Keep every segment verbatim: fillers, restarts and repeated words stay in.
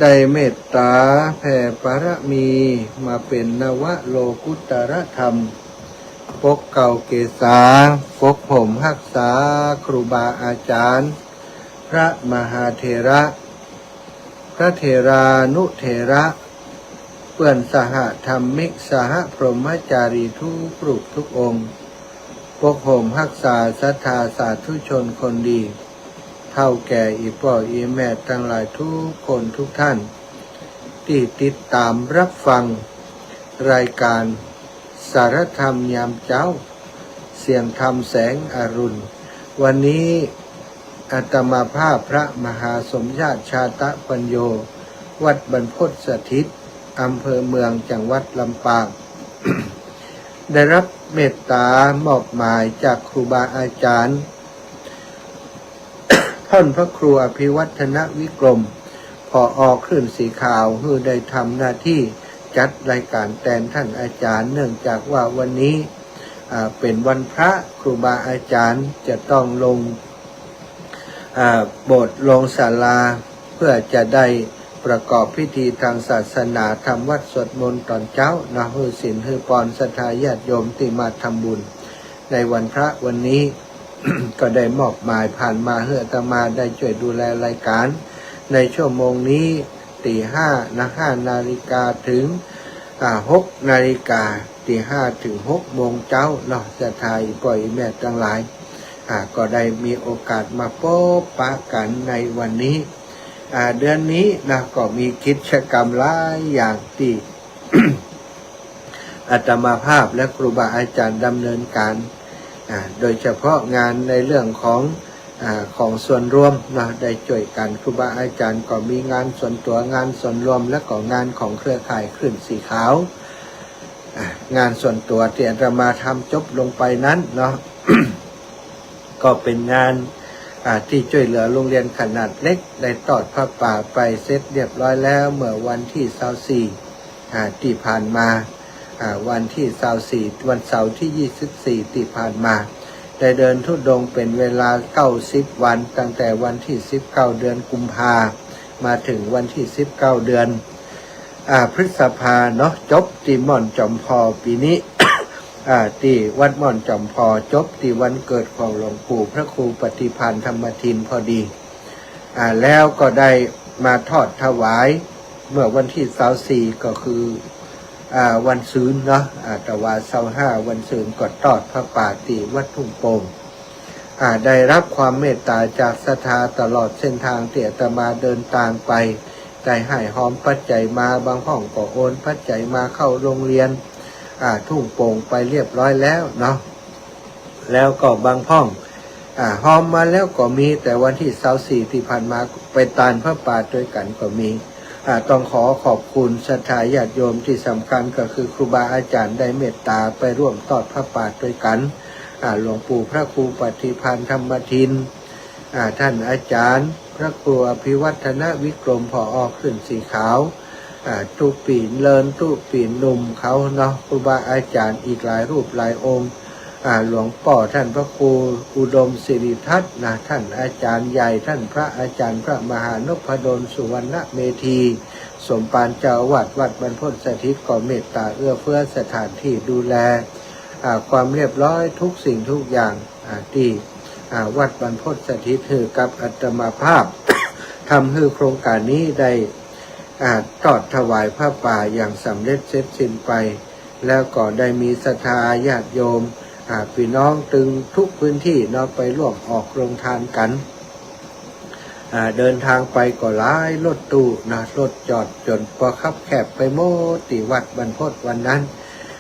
ได้เมตต๋าแผ่ปารมีมาเป๋นนวโลกุตรธรรม ปกเกล้าเกษา ปกห่มฮักษาครูบาอาจ๋ารย์ พระมหาเถระ พระเถรานุเถระ เปื้อนสหธรรมิก สหพรหมจารีทุกรูปทุกองค์ ปกห่มฮักษาศรัทธาสาธุชนคนดี เฒ่าแก่อี่ป้ออี่แม่ตังหลายทุกคนทุกท่าน ตี้ติดต๋ามฮับฟังรายก๋านสารธรรมยามเจ๊า เสียงธรรมแสงอรุณ วันนี้อาตมาภาพพระมหาสมชาติ ชาตะปัญโญ วัดบรรพตสถิต อำเภอเมือง จังหวัดลำปาง ได้ฮับเมตต๋ามอบหมายจากครูบาอาจ๋ารย์ ต้านพระครูอภิวัฒนวิกรม ผอ.คลื่นสีขาว หื้อได้ทำหน้าตี้จัดรายก๋านแตนต้านอาจ๋ารย์ เนื่องจากว่าวันนี้ อ่า เป๋นวันพระ ครูบาอาจ๋ารย์จะต้องลง อ่า โบสถ์ลงศาลา เปื้อจะได้ประกอบพิธีตางศาสนา ทำวัตรสวดมนต์ต๋อนเจ๊าเนาะ หื้อศีลหื้อปอนศรัทธาญาติโยมตี้มาทำบุญในวันพระวันนี้ ก็ได้มอบหมายผ่านมาหื้ออาตมาได้จ้วยดูแลรายก๋าน ในชั่วโมงนี้ตี๋ห้านะ ห้านาฬิกาเถิง อ่า หกนาฬิกา ตี๋ห้าเถิงหกโมงเจ๊าเนาะ ศรัทธาอี่ป้ออี่แม่ตังหลาย อ่า ก็ได้มีโอกาสมาปบปะกั๋นในวันนี้ อ่า เดือนนี้นะ ก็มีกิจกรรมหลายอย่างตี้ อาตมาภาพและครูบาอาจ๋ารย์ดำเนินก๋าน อ่า โดยเฉพาะงานในเรื่องของ อ่า ของส่วนรวมเนาะ ได้จ้วยกั๋น ครูบาอาจ๋ารย์ก็มีงานส่วนตั๋ว งานส่วนรวม และก็งานของเครือข่ายคลื่นสีขาว อ่า งานส่วนตั๋วตี้อาตมาทำจบลงไปนั้นเนาะ ก็เป๋นงาน อ่า ตี้จ้วยเหลือโรงเรียนขนาดเล็ก ได้ตอดผ้าป่าไปเสร็จเรียบร้อยแล้ว เมื่อวันตี้ซาวสี่ อ่า ตี้ผ่านมา อ่า วันตี้ซาวสี่ วันเสาร์ตี้ยี่สิบสี่ ตี้ผ่านมา ได้เดินธุดงค์เป๋นเวลาเก้าสิบวัน ตั้งแต่วันตี้สิบเก้า เดือนกุมภา มาเถิงวันตี้สิบเก้า เดือน อ่า พฤษภาเนาะ จบตี้ม่อนจอมพอปี๋นี้ อ่า ตี้วัดม่อนจอมพอ จบตี้วันเกิดของหลวงปู่พระครูปฏิภาณธรรมทินพอดี อ่า แล้วก็ได้มาทอดถวายเมื่อวันตี้ซาวสี่ ก็คือ อ่า วันซืนเนาะ อ่า ตะวาซาวห้า วันซืนก็ตอดผ้าป่าตี้วัดทุ่งโป่ง อ่า ได้ฮับความเมตต๋าจากศรัทธาตลอดเส้นตางตี้อาตมาเดินตางไป ได้ให้ฮอมปัจจัยมา บางพ่องก็โอนปัจจัยมาเข้าโรงเรียน อ่า ทุ่งโป่งไปเรียบร้อยแล้วเนาะ แล้วก็บางพ่อง อ่า ฮอมมาแล้วก็มี แต่วันตี้ซาวสี่ ตี้ผ่านมาไปตานผ้าป่าตวยกั๋นก็มี อ่า ต้องขอขอบคุณศรัทธาญาติโยม ตี้สำคัญก็คือครูบาอาจ๋ารย์ได้เมตต๋าไปร่วมตอดผ้าป่าตวยกั๋น อ่า หลวงปู่พระครูปฏิภาณธรรมทิน อ่า ต้านอาจ๋ารย์พระครูอภิวัฒนวิกรม ผอ.คลื่นสีขาว อ่า ตุ๊ปี๋เนิน ตุ๊ปี๋หนุ่มเขาเนาะ ครูบาอาจ๋ารย์อีกหลายรูปหลายองค์ อ่า หลวงป้อต้านพระครูอุดมสิริทัศน์นะ ต้านอาจ๋ารย์ใหญ่ ต้านพระอาจ๋ารย์พระมหานพดลสุวรรณเมธี สมภารเจ้าอาวาสวัดบรรพตสถิต ก็เมตต๋าเอื้อเฟื้อสถานตี้ดูแล อ่า ความเรียบร้อยทุกสิ่งทุกอย่าง อ่า ตี้ อ่า วัดบรรพตสถิตหื้อกับอาตมาภาพ ทำหื้อโครงก๋านนี้ได้ อ่า ตอดถวายผ้าป่าอย่างสำเร็จเสร็จสิ้นไป แล้วก็ได้มีศรัทธาญาติโยม อ่า ปี้น้องตึงทุกพื้นตี้เนาะ ไปร่วมออกโรงทานกั๋น อ่า เดินตางไปก็หลายรถตู้นะ รถจอดจ๋นปอคับแคบไปหมด ตี้วัดบรรพตวันนั้น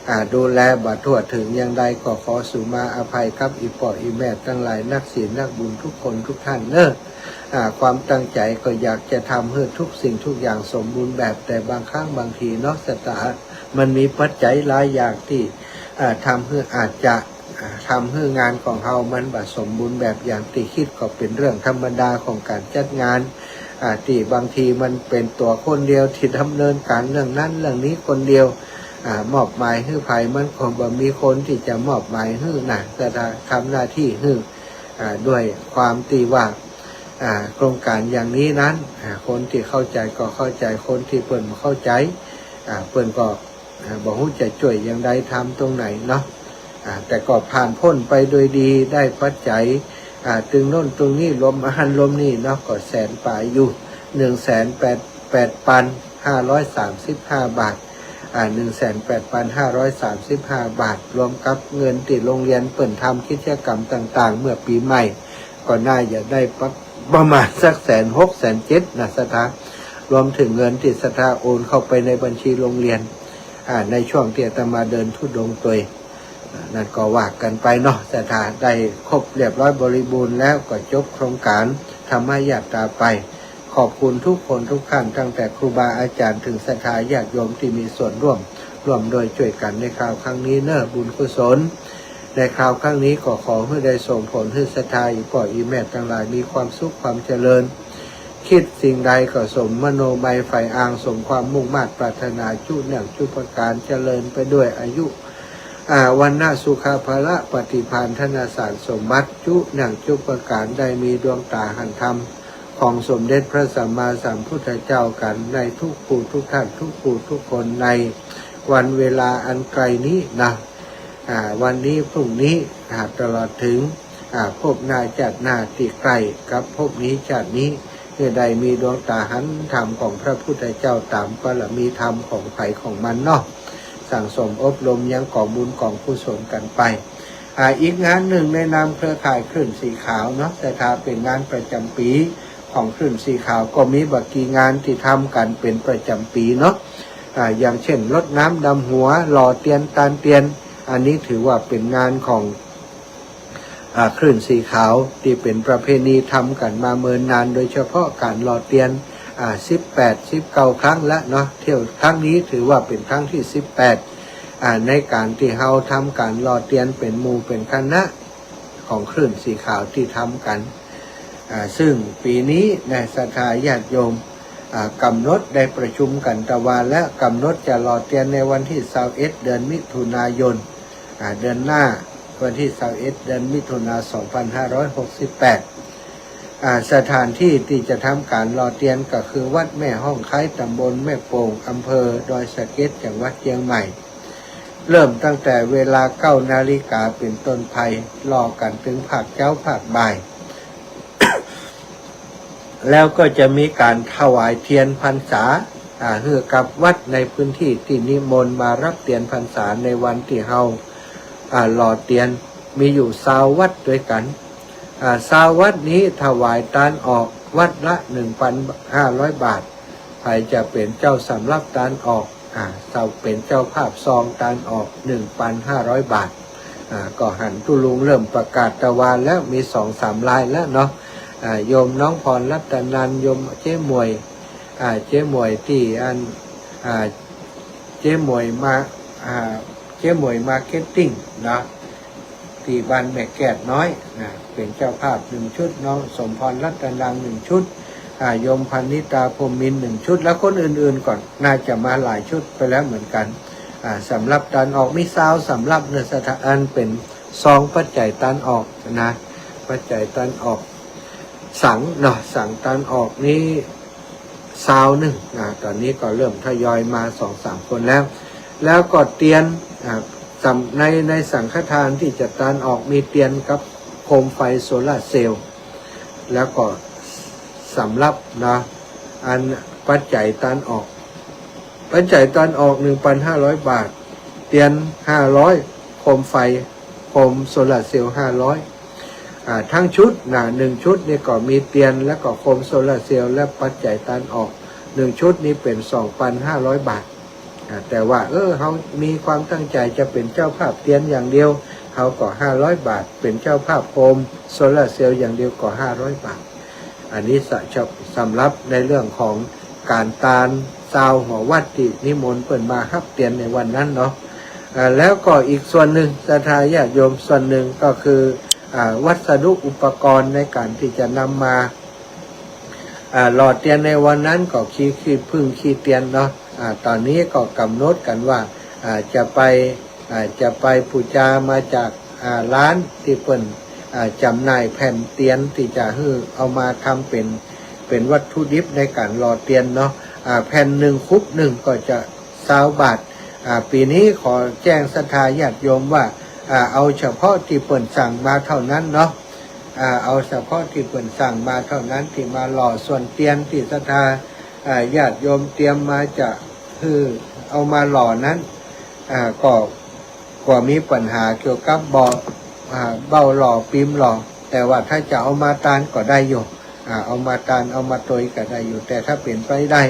อ่า ดูแลบ่ทั่วเถิงอย่างใดก็ขอสุมาอภัยกับอี่ป้ออี่แม่ตังหลาย นักศีลนักบุญทุกคนทุกท่านเนาะ อ่า ความตั้งใจ๋ก็อยากจะทำหื้อทุกสิ่งทุกอย่างสมบูรณ์แบบ แต่บางครั้งบางทีเนาะ ศรัทธา มันมีปัจจัยหลายอย่างตี้ อ่า ทำหื้อ อาจจะ อ่า ทำหื้องานของเฮามันบ่สมบูรณ์แบบอย่างตี้คิด ก็เป๋นเรื่องธรรมดาของก๋านจัดงาน อ่า ตี้บางทีมันเป๋นตั๋วคนเดียวตี้ดำเนินก๋านเรื่องนั้นเรื่องนี้คนเดียว อ่า มอบหมายหื้อใผมันก็บ่มีคนตี้จะมอบหมายหื้อนะ แต่ถ้าทำหน้าตี้หื้อ อ่า ด้วยความตี้ว่า อ่า โครงก๋านอย่างนี้นั้น อ่า คนตี้เข้าใจ๋ก็เข้าใจ๋ คนตี้เปิ้นบ่เข้าใจ๋ อ่า เปิ้นก็ อ่า บ่ฮู้จะจ้วยอย่างใด ต๋ามตรงไหนเนาะ อ่า แต่ก็ผ่านป๊นไปโดยดี ได้ปัจจัย อ่า ตึงโน่นตึงนี้ รวมอาหารรวมนี่เนาะ ก็แสนป๋ายอยู่ หนึ่งแสนแปด แปดปันห้าร้อยสามสิบห้าบาท อ่า หนึ่งแสนแปดปันห้าร้อยสามสิบห้าบาท รวมกับเงินตี้โรงเรียนเปิ้นทำกิจกรรมต่างๆ เมื่อปี๋ใหม่ ก็น่าจะได้ประ ประมาณสักแสนหก แสนเจ็ดนะศรัทธา รวมเถิงเงินตี้ศรัทธาโอนเข้าไปในบัญชีโรงเรียน อ่า ในช่วงตี้อาตมาเดินธุดงค์ตวย อ่า นั่นก็ว่ากั๋นไปเนาะ ศรัทธาได้ครบเรียบร้อยบริบูรณ์แล้ว ก็จบโครงก๋านธรรมยาตราไป ขอบคุณทุกคนทุกท่าน ตั้งแต่ครูบาอาจ๋ารย์เถิงศรัทธาญาติโยมตี้มีส่วนร่วม ร่วมด้วยจ้วยกั๋นในคราวครั้งนี้เนาะ บุญกุศลในคราวครั้งนี้ก็ขอหื้อได้ส่งผลหื้อศรัทธาอี่ป้ออี่แม่ตังหลายมีความสุขความเจริญ กึ๊ดสิ่งใดก็สมมโนมัยใฝ่อาง สมความมุ่งมาดปรารถนา จุเนื่องจุประก๋าน เจริญไปด้วยอายุ อ่า วรรณะ สุขะ พละ ปฏิภาณ ธนสารสมบัติ จุเนื่องจุประก๋าน ได้มีดวงต๋าหันธรรมของสมเด็จพระสัมมาสัมพุทธเจ้ากั๋นในทุกผู้ทุกท่าน ทุกผู้ทุกคนในวันเวลาอันใกล้นี้นะ อ่า วันนี้พรุ่งนี้ อ่า ตลอดเถิง อ่า ภพหน้าจาติหน้าตี้ใกล้กับภพนี้จาตินี้ หื้อได้มีดวงต๋าหันธรรมของพระพุทธเจ้าต๋ามบารมีธรรมของใผของมันเนาะ สั่งสมอบรมยังกองบุญกองกุศลกั๋นไป อ่า อีกงานนึ่งในนามเครือข่ายคลื่นสีขาวเนาะ ศรัทธาเป๋นงานประจ๋ำปี๋ของคลื่นสีขาว ก็มีบ่ากี่งานตี้ทำกั๋นเป๋นประจ๋ำปี๋เนาะ อ่า อย่างเช่น รดน้ำดำหัว หล่อเตียน ตานเตียน อันนี้ถือว่าเป๋นงานของ อ่า คลื่นสีขาวตี้เป๋นประเพณีทำกั๋นมาเมินนาน โดยเฉพาะก๋านหล่อเตียน อ่า สิบแปด สิบเก้าครั้งละเนาะ เที่ยวครั้งนี้ถือว่าเป๋นครั้งตี้สิบแปด อ่า ในก๋านตี้เฮาทำก๋านหล่อเตียนเป๋นหมู่เป๋นคณะของคลื่นสีขาวตี้ทำกั๋น อ่า ซึ่งปี๋นี้นะศรัทธาญาติโยม อ่า ก๋ำหนดได้ประชุมกั๋นตะวาแล้ว ก๋ำหนดจะหล่อเตียนในวันตี้ซาวเอ็ด เดือนมิถุนายน อ่า เดือนหน้า วันตี้ซาวเอ็ด เดือนมิถุนา สองพันห้าร้อยหกสิบแปด อ่า สถานตี้ตี้จะทำก๋านหล่อเตียนก็คือวัดแม่ฮ้องไคร้ ต๋ำบลแม่โป่ง อำเภอดอยสะเก็ด จังหวัดเจียงใหม่ เริ่มตั้งแต่เวลาเก้านาฬิกาเป๋นต้นไป หล่อกั๋นเถิงภาคเจ๊าภาคบ่าย แล้วก็จะมีก๋านถวายเตียนพรรษา อ่า หื้อกับวัดในพื้นตี้ตี้นิมนต์มาฮับเตียนพรรษาในวันตี้เฮา อ่า หล่อเตียน มีอยู่ซาววัดตวยกั๋น อ่า ซาววัดนี้ถวายตานออกวัดละหนึ่งปันห้าร้อยบาท ใผจะเป๋นเจ้าสำฮับตานออก อ่า เจ้าเป๋นเจ้าภาพซองตานออก หนึ่งปันห้าร้อยบาท อ่า ก็หันตุ๊ลุงเริ่มประกาศตะวาแล้ว มีสองสามรายแล้วเนาะ อ่า โยมน้องพรรัตนันท์ โยมเจ๊หมวย อ่า เจ๊หมวยตี้อัน อ่า เจ๊หมวยมา อ่า เจ๊หมวยมาร์เก็ตติ้งเนาะ ตี้บ้านแม่แก้ดน้อยนะ เป๋นเจ้าภาพหนึ่งชุด น้องสมพรรัตนันท์หนึ่งชุด อ่า โยมพนิตาพรหมมินทร์หนึ่งชุด แล้วคนอื่นๆ ก็น่าจะมาหลายชุดไปแล้วเหมือนกั๋น อ่า สำฮับตานออกมีซาวสำฮับเนาะศรัทธา อันเป๋นซองปัจจัยตานออกนะ ปัจจัยตานออก สังเนาะ สังตานออกนี้ซาวนึ่งนะ ต๋อนนี้ก็เริ่มทยอยมาสองสามคนแล้ว แล้วก็เตียน อ่า สำ ใน ในสังฆทานตี้จะตานออกมีเตียนกับโคมไฟโซลาร์เซลล์ แล้วก็สำฮับนะ อันปัจจัยตานออก ปัจจัยตานออกหนึ่งปันห้าร้อยบาท เตียนห้าร้อย โคมไฟ โคมโซลาร์เซลล์ห้าร้อย อ่า ตึงชุดนะ หนึ่งชุดนี่ก็มีเตียน แล้วก็โคมโซลาร์เซลล์ และปัจจัยตานออก หนึ่งชุดนี่เป๋นสองปันห้าร้อยบาท อ่า แต่ว่า เออ เฮามีความตั้งใจ๋จะเป๋นเจ้าภาพเตียนอย่างเดียว เฮาก็ห้าร้อยบาท เป๋นเจ้าภาพโคมโซลาร์เซลล์อย่างเดียวก็ห้าร้อยบาท อันนี้สะ สำฮับในเรื่องของก๋านตานซาวหัววัดตี้นิมนต์เปิ้นมาฮับเตียนในวันนั้นเนาะ อ่า แล้วก็อีกส่วนนึ่ง ศรัทธาญาติโยมส่วนนึ่งก็คือ อ่า วัสดุอุปกรณ์ในก๋านตี้จะนำมา อ่า หล่อเตียนในวันนั้นก็ขี้ ขี้ผึ้ง ขี้เตียนเนาะ อ่า ต๋อนนี้ก็ก๋ำหนดกั๋นว่า อ่า จะไป อ่า จะไปปู๋จามาจาก อ่า ร้านตี้เปิ้น อ่า จ๋ำหน่ายแผ่นเตียนตี้จะหื้อเอามาทำเป๋น เป๋นวัตถุดิบในก๋านหล่อเตียนเนาะ อ่า แผ่นนึ่งคุบนึ่งก็จะซาวบาท อ่า ปี๋นี้ขอแจ้งศรัทธาญาติโยมว่า อ่า เอาเฉพาะตี้เปิ้นสั่งมาเต้านั้นเนาะ อ่า เอาเฉพาะตี้เปิ้นสั่งมาเต้านั้น ตี้มาหล่อส่วนเตียนตี้ศรัทธา อ่า ญาติโยมเตรียมมาจะหื้อเอามาหล่อนั้น อ่า ก็ กั๋วมีปัญหาเกี่ยวกับบ่ อ่า เบ้าหล่อ ปิ๊มหล่อ แต่ว่าถ้าจะเอามาตานก็ได้อยู่ อ่า เอามาตาน เอามาตวยก็ได้อยู่ แต่ถ้าเป๋นไปได้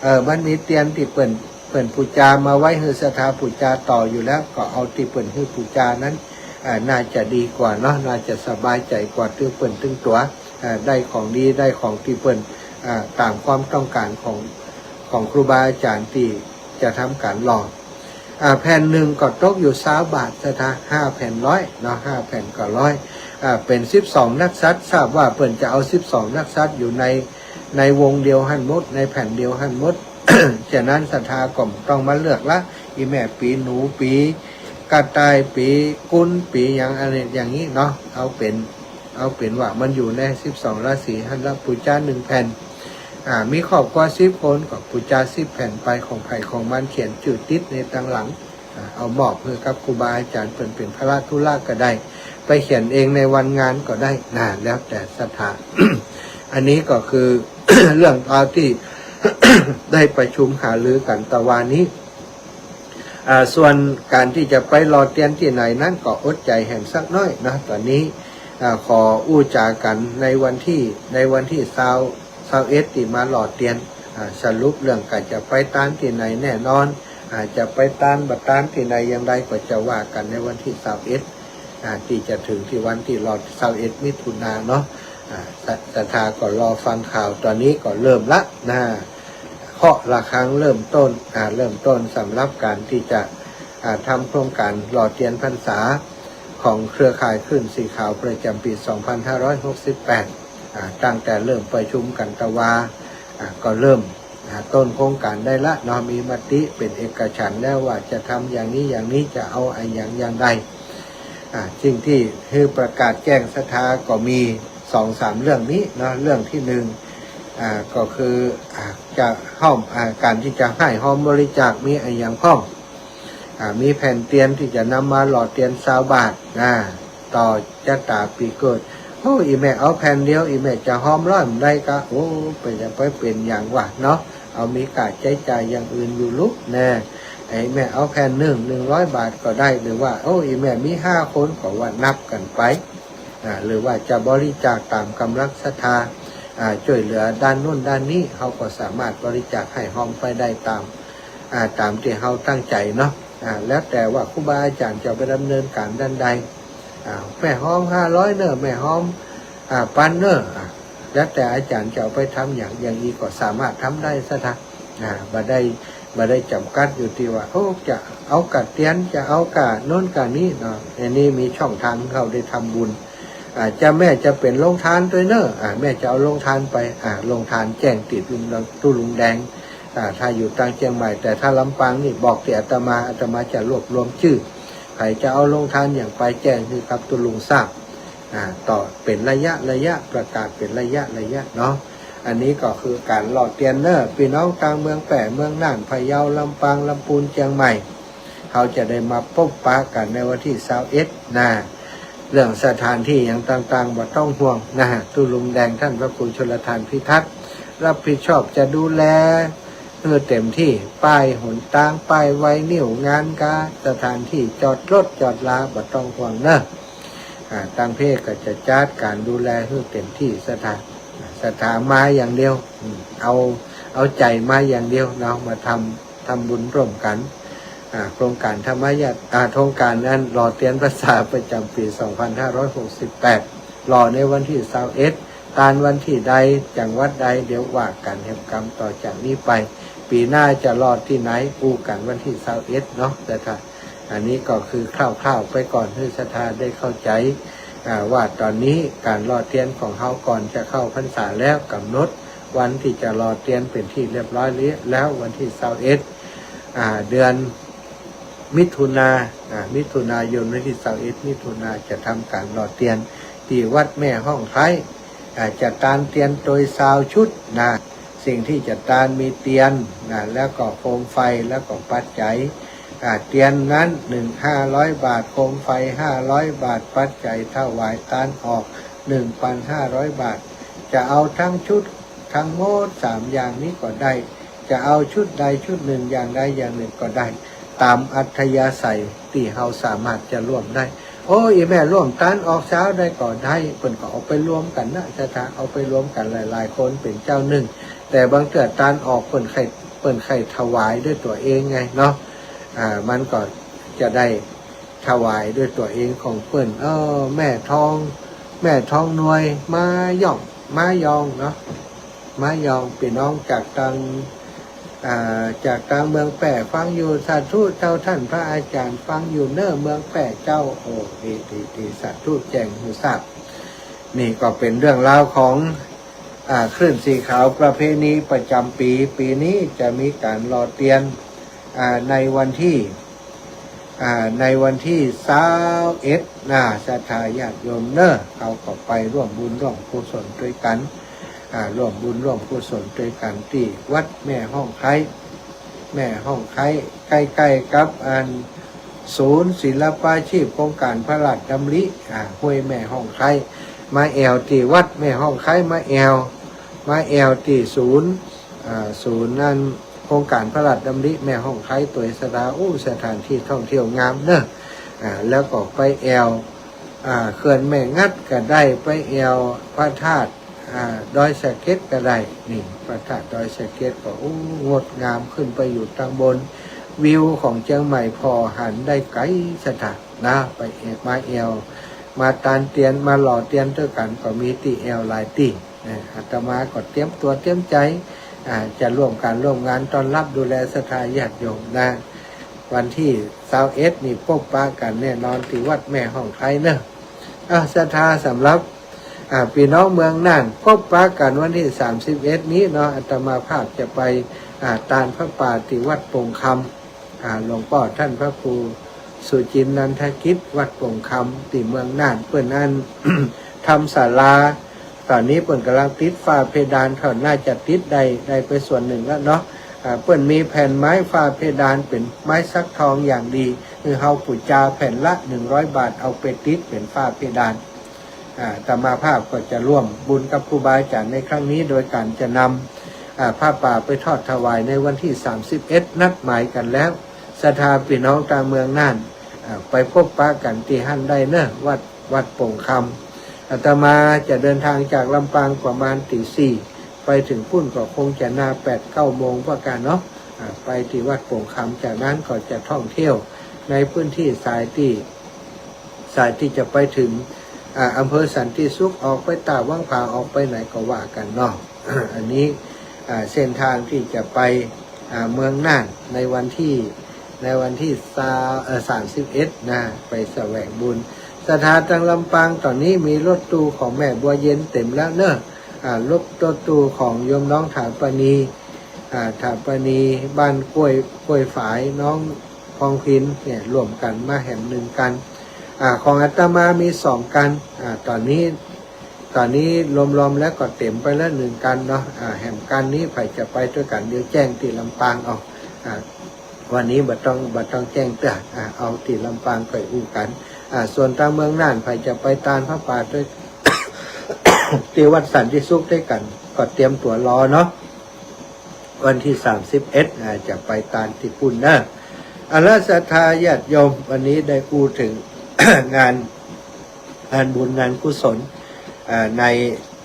เออ มันมีเตียนตี้เปิ้น เปิ้นปู๋จามาไว้หื้อศรัทธาปู๋จาต่ออยู่แล้ว ก็เอาตี้เปิ้นหื้อปู๋จานั้น อ่า น่าจะดีกว่าเนาะ น่าจะสบายใจ๋กว่าตึงเปิ้นตึงตั๋ว อ่า ได้ของดี ได้ของตี้เปิ้น อ่า ต๋ามความต้องก๋านของ ของครูบาอาจ๋ารย์ตี้จะทำก๋านหล่อ อ่า แผ่นนึ่งก็ตกอยู่ซาวบาท ศรัทธา ห้าแผ่นร้อยเนาะ ห้าแผ่นก็ร้อย อ่า เป๋นสิบสองนักษัตริย์ ทราบว่าเปิ้นจะเอาสิบสองนักษัตริย์อยู่ใน ในวงเดียวหั้นหมด ในแผ่นเดียวหั้นหมด ฉะนั้นศรัทธาก็ต้องมาเลือกละ อี่แม่ปี๋หนู ปี๋กระต่าย ปี๋กุล ปี๋หยังอะหยังอย่างนี้เนาะ เอาเป๋น เอาเป๋นว่ามันอยู่ในสิบสองราศีหั้นละ ปู๋จานึ่งแผ่น อ่า มีครอบครัวสิบคนก็ปู๋จาสิบแผ่นไป ของใผของมัน เขียนจื้อติดในตังหลัง อ่า เอามอบหื้อกับครูบาอาจ๋ารย์เปิ้นเป๋นพาหะธุระก็ได้ ไปเขียนเองในวันงานก็ได้นะ แล้วแต่ศรัทธา อันนี้ก็คือ เรื่องราวตี้ ได้ประชุมหารือกั๋นตะวานี้ อ่า ส่วนก๋านตี้จะไปหล่อเตียนตี้ไหนนั้นก็อดใจ๋แหมสักหน้อยนะ ต๋อนนี้ อ่า ขออู้จ๋ากั๋นในวันตี้ ในวันตี้ซาว ซาวเอ็ดตี้มาหล่อเตียน อ่า สรุปเรื่องก๋านจะไปตานตี้ไหนแน่นอน อ่า จะไปตานบ่ตานตี้ไหนอย่างใดก็จะว่ากั๋นในวันตี้ซาวเอ็ด อ่า ตี้จะเถิงตี้วันตี้หล่อ ซาวเอ็ดมิถุนาเนาะ อ่า ศรัท ศรัทธาก็รอฟังข่าว ต๋อนนี้ก็เริ่มละนะ เคาะระฆังเริ่มต้น อ่า เริ่มต้นสำหรับก๋านตี้จะ อ่า ทำโครงก๋านหล่อเตียนพรรษาของเครือข่ายคลื่นสีขาวประจ๋ำปี๋สองพันห้าร้อยหกสิบแปด อ่า ตั้งแต่เริ่มประชุมกั๋นตะวา อ่า ก็เริ่ม อ่า ต้นโครงก๋านได้ละเนาะ มีมติเป๋นเอกฉันท์แล้วว่าจะทำอย่างนี้อย่างนี้ จะเอาอะหยังอย่างใด อ่า สิ่งตี้หื้อประกาศแจ้งศรัทธาก็มีสองสามเรื่องนี้เนาะ เรื่องตี้นึ่ง อ่า ก็คือ อ่า จะฮ้อม อ่า ก๋านตี้จะฮ้ายฮอมบริจาคมีอะหยังพ่อง อ่า มีแผ่นเตียนตี้จะนำมาหล่อเตียนซาวบาทนะ ต่อจะต๋าปี๋เกิด โอ้ อี่แม่เอาแผ่นเดียว อี่แม่จะฮอมร้อยบ่ได้กา โอ้ ไปจะไปเป๋นหยังวะเนาะ เอามีก้าใจ๊จ่ายอย่างอื่นอยู่ลูกนะ อี่แม่เอาแผ่นนึ่ง นึ่งร้อยบาทก็ได้ หรือว่า โอ้ อี่แม่มีห้าคนก็ว่านับกั๋นไป อ่า หรือว่าจะบริจาคต๋ามก๋ำลังศรัทธา อ่า จ้วยเหลือด้านโน้นด้านนี้ เฮาก็สามารถบริจาคฮ้ายฮอมไปได้ต๋าม อ่า ต๋ามตี้เฮาตั้งใจ๋เนาะ อ่า แล้วแต่ว่าครูบาอาจ๋ารย์จะเอาไปดำเนินก๋านด้านใด อ่า แม่ฮอมห้าร้อยเน่อ แม่ฮอม อ่า ปันเน่อ อ่า แล้วแต่อาจ๋ารย์จะเอาไปทำอย่าง อย่างอี้ก็สามารถทำได้ศรัทธา อ่า บ่ได้ บ่ได้จ๋ำกัดอยู่ตี้ว่า โอ้ จะเอาก้าเตียน จะเอาก้าโน้นก้านี้เนาะ อันนี้มีช่องตางหื้อเฮาได้ทำบุญ อ่า จะแม่จะเป๋นโฮงตานตวยเน่อ อ่า แม่จะเอาโฮงตานไป อ่า โฮงตานแจ้งตี้ลุง ตุ๊ลุงแดง อ่า ถ้าอยู่ตางเจียงใหม่ แต่ถ้าลำปางนี่บอกตี้อาตมา อาตมาจะรวบรวมจื้อ ใผจะเอาโฮงตานอย่างไปแจ้งหื้อกับตุ๊ลุงทราบ อ่า ต่อเป๋นระยะระยะ ประกาศเป๋นระยะระยะเนาะ อันนี้ก็คือก๋านหล่อเตียนเน่อ ปี้น้องตางเมืองแป้ เมืองน่าน พะเยา ลำปาง ลำปูน เจียงใหม่ เฮาจะได้มาปบปะกั๋นในวันตี้ซาวเอ็ดนะ เรื่องสถานตี้หยังต่างๆ บ่ต้องห่วงนะ ตุ๊ลุงแดงต้านพระครูชลทานพิทักษ์ รับผิดชอบจะดูแลหื้อเต๋มตี้ ป้ายหนตาง ป้ายไวนิว งานกา สถานตี้จอดรถจอดลา บ่ต้องห่วงเน่อ อ่า ตางเพจก็จะจัดก๋านดูแลหื้อเต๋มตี้ ศรัทธา ศรัทธามาอย่างเดียว อืม เอา เอาใจ๋มาอย่างเดียวเนาะ มาทำ ทำบุญร่วมกั๋น อ่า โครงก๋านธรรมญาต อ่า โครงก๋านอันหล่อเตียนพรรษาประจ๋ำปี๋สองพันห้าร้อยหกสิบแปด หล่อในวันตี้ซาวเอ็ด ตานวันตี้ใด จังหวัดใด เดี๋ยวว่ากั๋นแหมกำต่อจากนี้ไป ปี๋หน้าจะหล่อตี้ไหน อู้กั๋นวันตี้ซาวเอ็ดเนาะ ศรัทธา อันนี้ก็คือคร่าวๆ ไปก่อน หื้อศรัทธาได้เข้าใจ๋ อ่า ว่าต๋อนนี้ก๋านหล่อเตียนของเฮาก่อนจะเข้าพรรษาแล้ว ก๋ำหนดวันตี้จะหล่อเตียนเป๋นตี้เรียบร้อยแล้ว วันตี้ซาวเอ็ด อ่า เดือนมิถุนา อ่า มิถุนายน วันตี้ซาวเอ็ด มิถุนาจะทำก๋านหล่อเตียน ตี้วัดแม่ฮ่องไคล้ อ่า จะตานเตียนโตยซาวชุดนะ สิ่งตี้จะตานมีเตียนนะ แล้วก็โคมไฟ แล้วก็ปัจจัย อ่า เตียนนั้นหนึ่ง ห้าร้อยบาท โคมไฟห้าร้อยบาท ปัจจัยถวายตานออกหนึ่งพันห้าร้อยบาท จะเอาทั้งชุดทั้งหมดสามอย่างนี้ก็ได้ จะเอาชุดใดชุดหนึ่งอย่างใดอย่างหนึ่งก็ได้ ต๋ามอัธยาศัยตี้เฮาสามารถจะร่วมได้ โอ้ อี่แม่ร่วมตานออกซาวได้ก็ได้ เปิ้นก็เอาไปรวมกั๋นนะ ศรัทธาเอาไปรวมกั๋นหลายๆ คนเป๋นเจ้านึ่ง แต่บางเตื้อตานออกเปิ้นใค่ เปิ้นใค่ถวายด้วยตั๋วเองไงเนาะ อ่า มันก็จะได้ถวายด้วยตั๋วเองของเปิ้น เออ แม่ทอง แม่ทองนวย มายอง มายองเนาะ มายอง ปี้น้องจากตาง อ่า จากตางเมืองแป้ฟังอยู่ สาธุเจ้า ต้านพระอาจ๋ารย์ฟังอยู่เน่อ เมืองแป้เจ้า โอ้ ดี ดี ดี สาธุ แจ้งหื้อทราบ นี่ก็เป๋นเรื่องราวของ อ่า คลื่นสีขาวประเพณีประจ๋ำปี๋ ปี๋นี้จะมีก๋านหล่อเตียน อ่า ในวันตี้ อ่า ในวันตี้ซาวเอ็ดนะ ศรัทธาญาติโยมเน่อ เฮาก็ไปร่วมบุญร่วมกุศลตวยกั๋น อ่า ร่วมบุญร่วมกุศลตวยกั๋นตี้วัดแม่ฮ่องไคล้ แม่ฮ่องไคล้ ใก้ๆ กับอันศูนย์ศิลปาชีพโครงก๋านพระราชดำริ อ่า ห้วยแม่ฮ่องไคล้ มาแอ่วตี้วัดแม่ฮ่องไคล้ มาแอ่ว มาแอ่วตี้ศูนย์ อ่า ศูนย์นั้น โครงก๋านพระราชดำริแม่ฮ่องไคล้ตวย ศรัทธา อู้ สถานตี้ท่องเที่ยวงามเน่อ อ่า แล้วก็ไปแอ่ว อ่า เขื่อนแม่งัดก็ได้ ไปแอ่วพระธาตุ อ่า ดอยสะเก็ดก็ได้ นี่ พระธาตุดอยสะเก็ดก็ อู้ งดงาม ขึ้นไปอยู่ตางบน วิวของเจียงใหม่ผ่อหันได้ไก๋ ศรัทธานะ ไปแอ่ว มาแอ่ว มาตานเตียน มาหล่อเตียนตวยกั๋น ก็มีตี้แอ่วหลายตี้ นะ อาตมาก็เตรียมตั๋วเตรียมใจ๋ อ่า จะร่วมก๋านร่วมงานต้อนรับดูแลศรัทธาญาติโยมนะ วันตี้ซาวเอ็ดนี่ปบปะกั๋นแน่นอนตี้วัดแม่ฮ่องไคล้เน่อ อ่า ศรัทธา สำหรับ อ่า ปี้น้องเมืองน่าน ปบปะกั๋นวันตี้สามสิบเอ็ดนี้เนาะ อาตมาภาพจะไป อ่า ตานผ้าป่าตี้วัดโป่งคำ อ่า หลวงป้อต้านพระครูสุจินนันทกิจ วัดโป่งคำ ตี้เมืองน่าน เปิ้นอั้น ทำศาลา ต๋อนนี้เปิ้นก่ำลังติดฝ้าเพดาน เขาน่าจะติดได้ ได้ไปส่วนนึ่งแล้วเนาะ อ่า เปิ้นมีแผ่นไม้ฝ้าเพดานเป๋นไม้สักทองอย่างดี หื้อเฮาปู๋จาแผ่นละหนึ่งร้อยบาท เอาไปติดเป๋นฝ้าเพดาน อ่า อาตมาภาพก็จะร่วมบุญกับครูบาอาจ๋ารย์ในครั้งนี้ โดยก๋านจะนำ อ่า ผ้าป่าไปทอดถวายในวันตี้สามสิบเอ็ด นัดหมายกั๋นแล้ว ศรัทธาปี้น้องตางเมืองน่าน อ่า ไปปบปะกั๋นตี้หั้นได้เน่อ วัด วัดโป่งคำ อาตมาจะเดินทางจากลำปางประมาณตี๋สี่ ไปเถิงปุ้นก็คงจะนาแปดเก้าโมงว่ากั๋นเนาะ อ่า ไปตี้วัดโป่งคำ จากนั้นก็จะท่องเที่ยวในพื้นที่สายตี้ สายตี้จะไปเถิง อ่า อำเภอสันติสุข ออกไปต้าวังผา ออกไปไหนก็ว่ากั๋นเนาะ อันนี้ อ่า เส้นทางตี้จะไป อ่า เมืองน่านในวันตี้ ในวันตี้ซาว เอ่อ สามสิบเอ็ดนะ ไปแสวงบุญ ศรัทธาตางลำปาง ต๋อนนี้มีรถตู้ของแม่บัวเย็นเต๋มแล้วเน่อ อ่า รถ รถตู้ของโยมน้องถาปณี อ่า ถาปณีบ้านกล้วย กล้วยฝาย น้องพองพินเนี่ย ร่วมกั๋นมาแหมนึ่งกั๋น อ่า ของอาตมามีสองกั๋น อ่า ต๋อนนี้ ต๋อนนี้รวมๆ แล้วก็เต๋มไปแล้วนึ่งกั๋นเนาะ อ่า แหมกั๋นนี้ใผจะไปตวยกั๋น เดี๋ยวแจ้งตี้ลำปางเอา อ่า วันนี้บ่ต้อง บ่ต้องแจ้งเตื้อ อ่า เอาตี้ลำปางไปอู้กั๋น อ่า ส่วนตางเมืองน่าน ใผจะไปตานผ้าป่าตวย ตี้วัดสันติสุขตวยกั๋น ก็เตรียมตั๋วรอเนาะ วันตี้สามสิบเอ็ด อ่า จะไปตานตี้ปุ้นเน่อ เอาละ ศรัทธาญาติโยม วันนี้ได้อู้เถิง งาน งานบุญงานกุศล อ่า ใน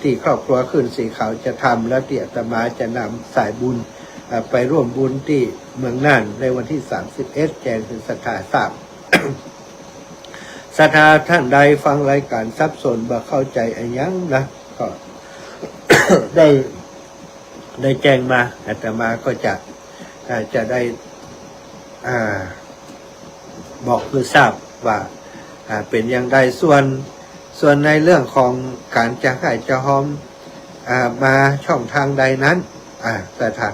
ตี้ครอบครัวคลื่นสีขาวจะทำ แล้วตี้อาตมาจะนำสายบุญ อ่า ไปร่วมบุญตี้เมืองน่านในวันตี้สามสิบเอ็ด แจ้งหื้อศรัทธาทราบ ศรัทธาต้านใดฟังรายก๋านสับสนบ่เข้าใจ๋อะหยังนะ ก็ ได้ ได้แจ้งมา อาตมาก็จะ อ่า จะได้ อ่า บอกหื้อทราบว่า อ่า เป๋นอย่างใด ส่วน ส่วนในเรื่องของก๋านจะฮ่ายจะฮอม อ่า มาช่องทางใดนั้น อ่า ศรัทธา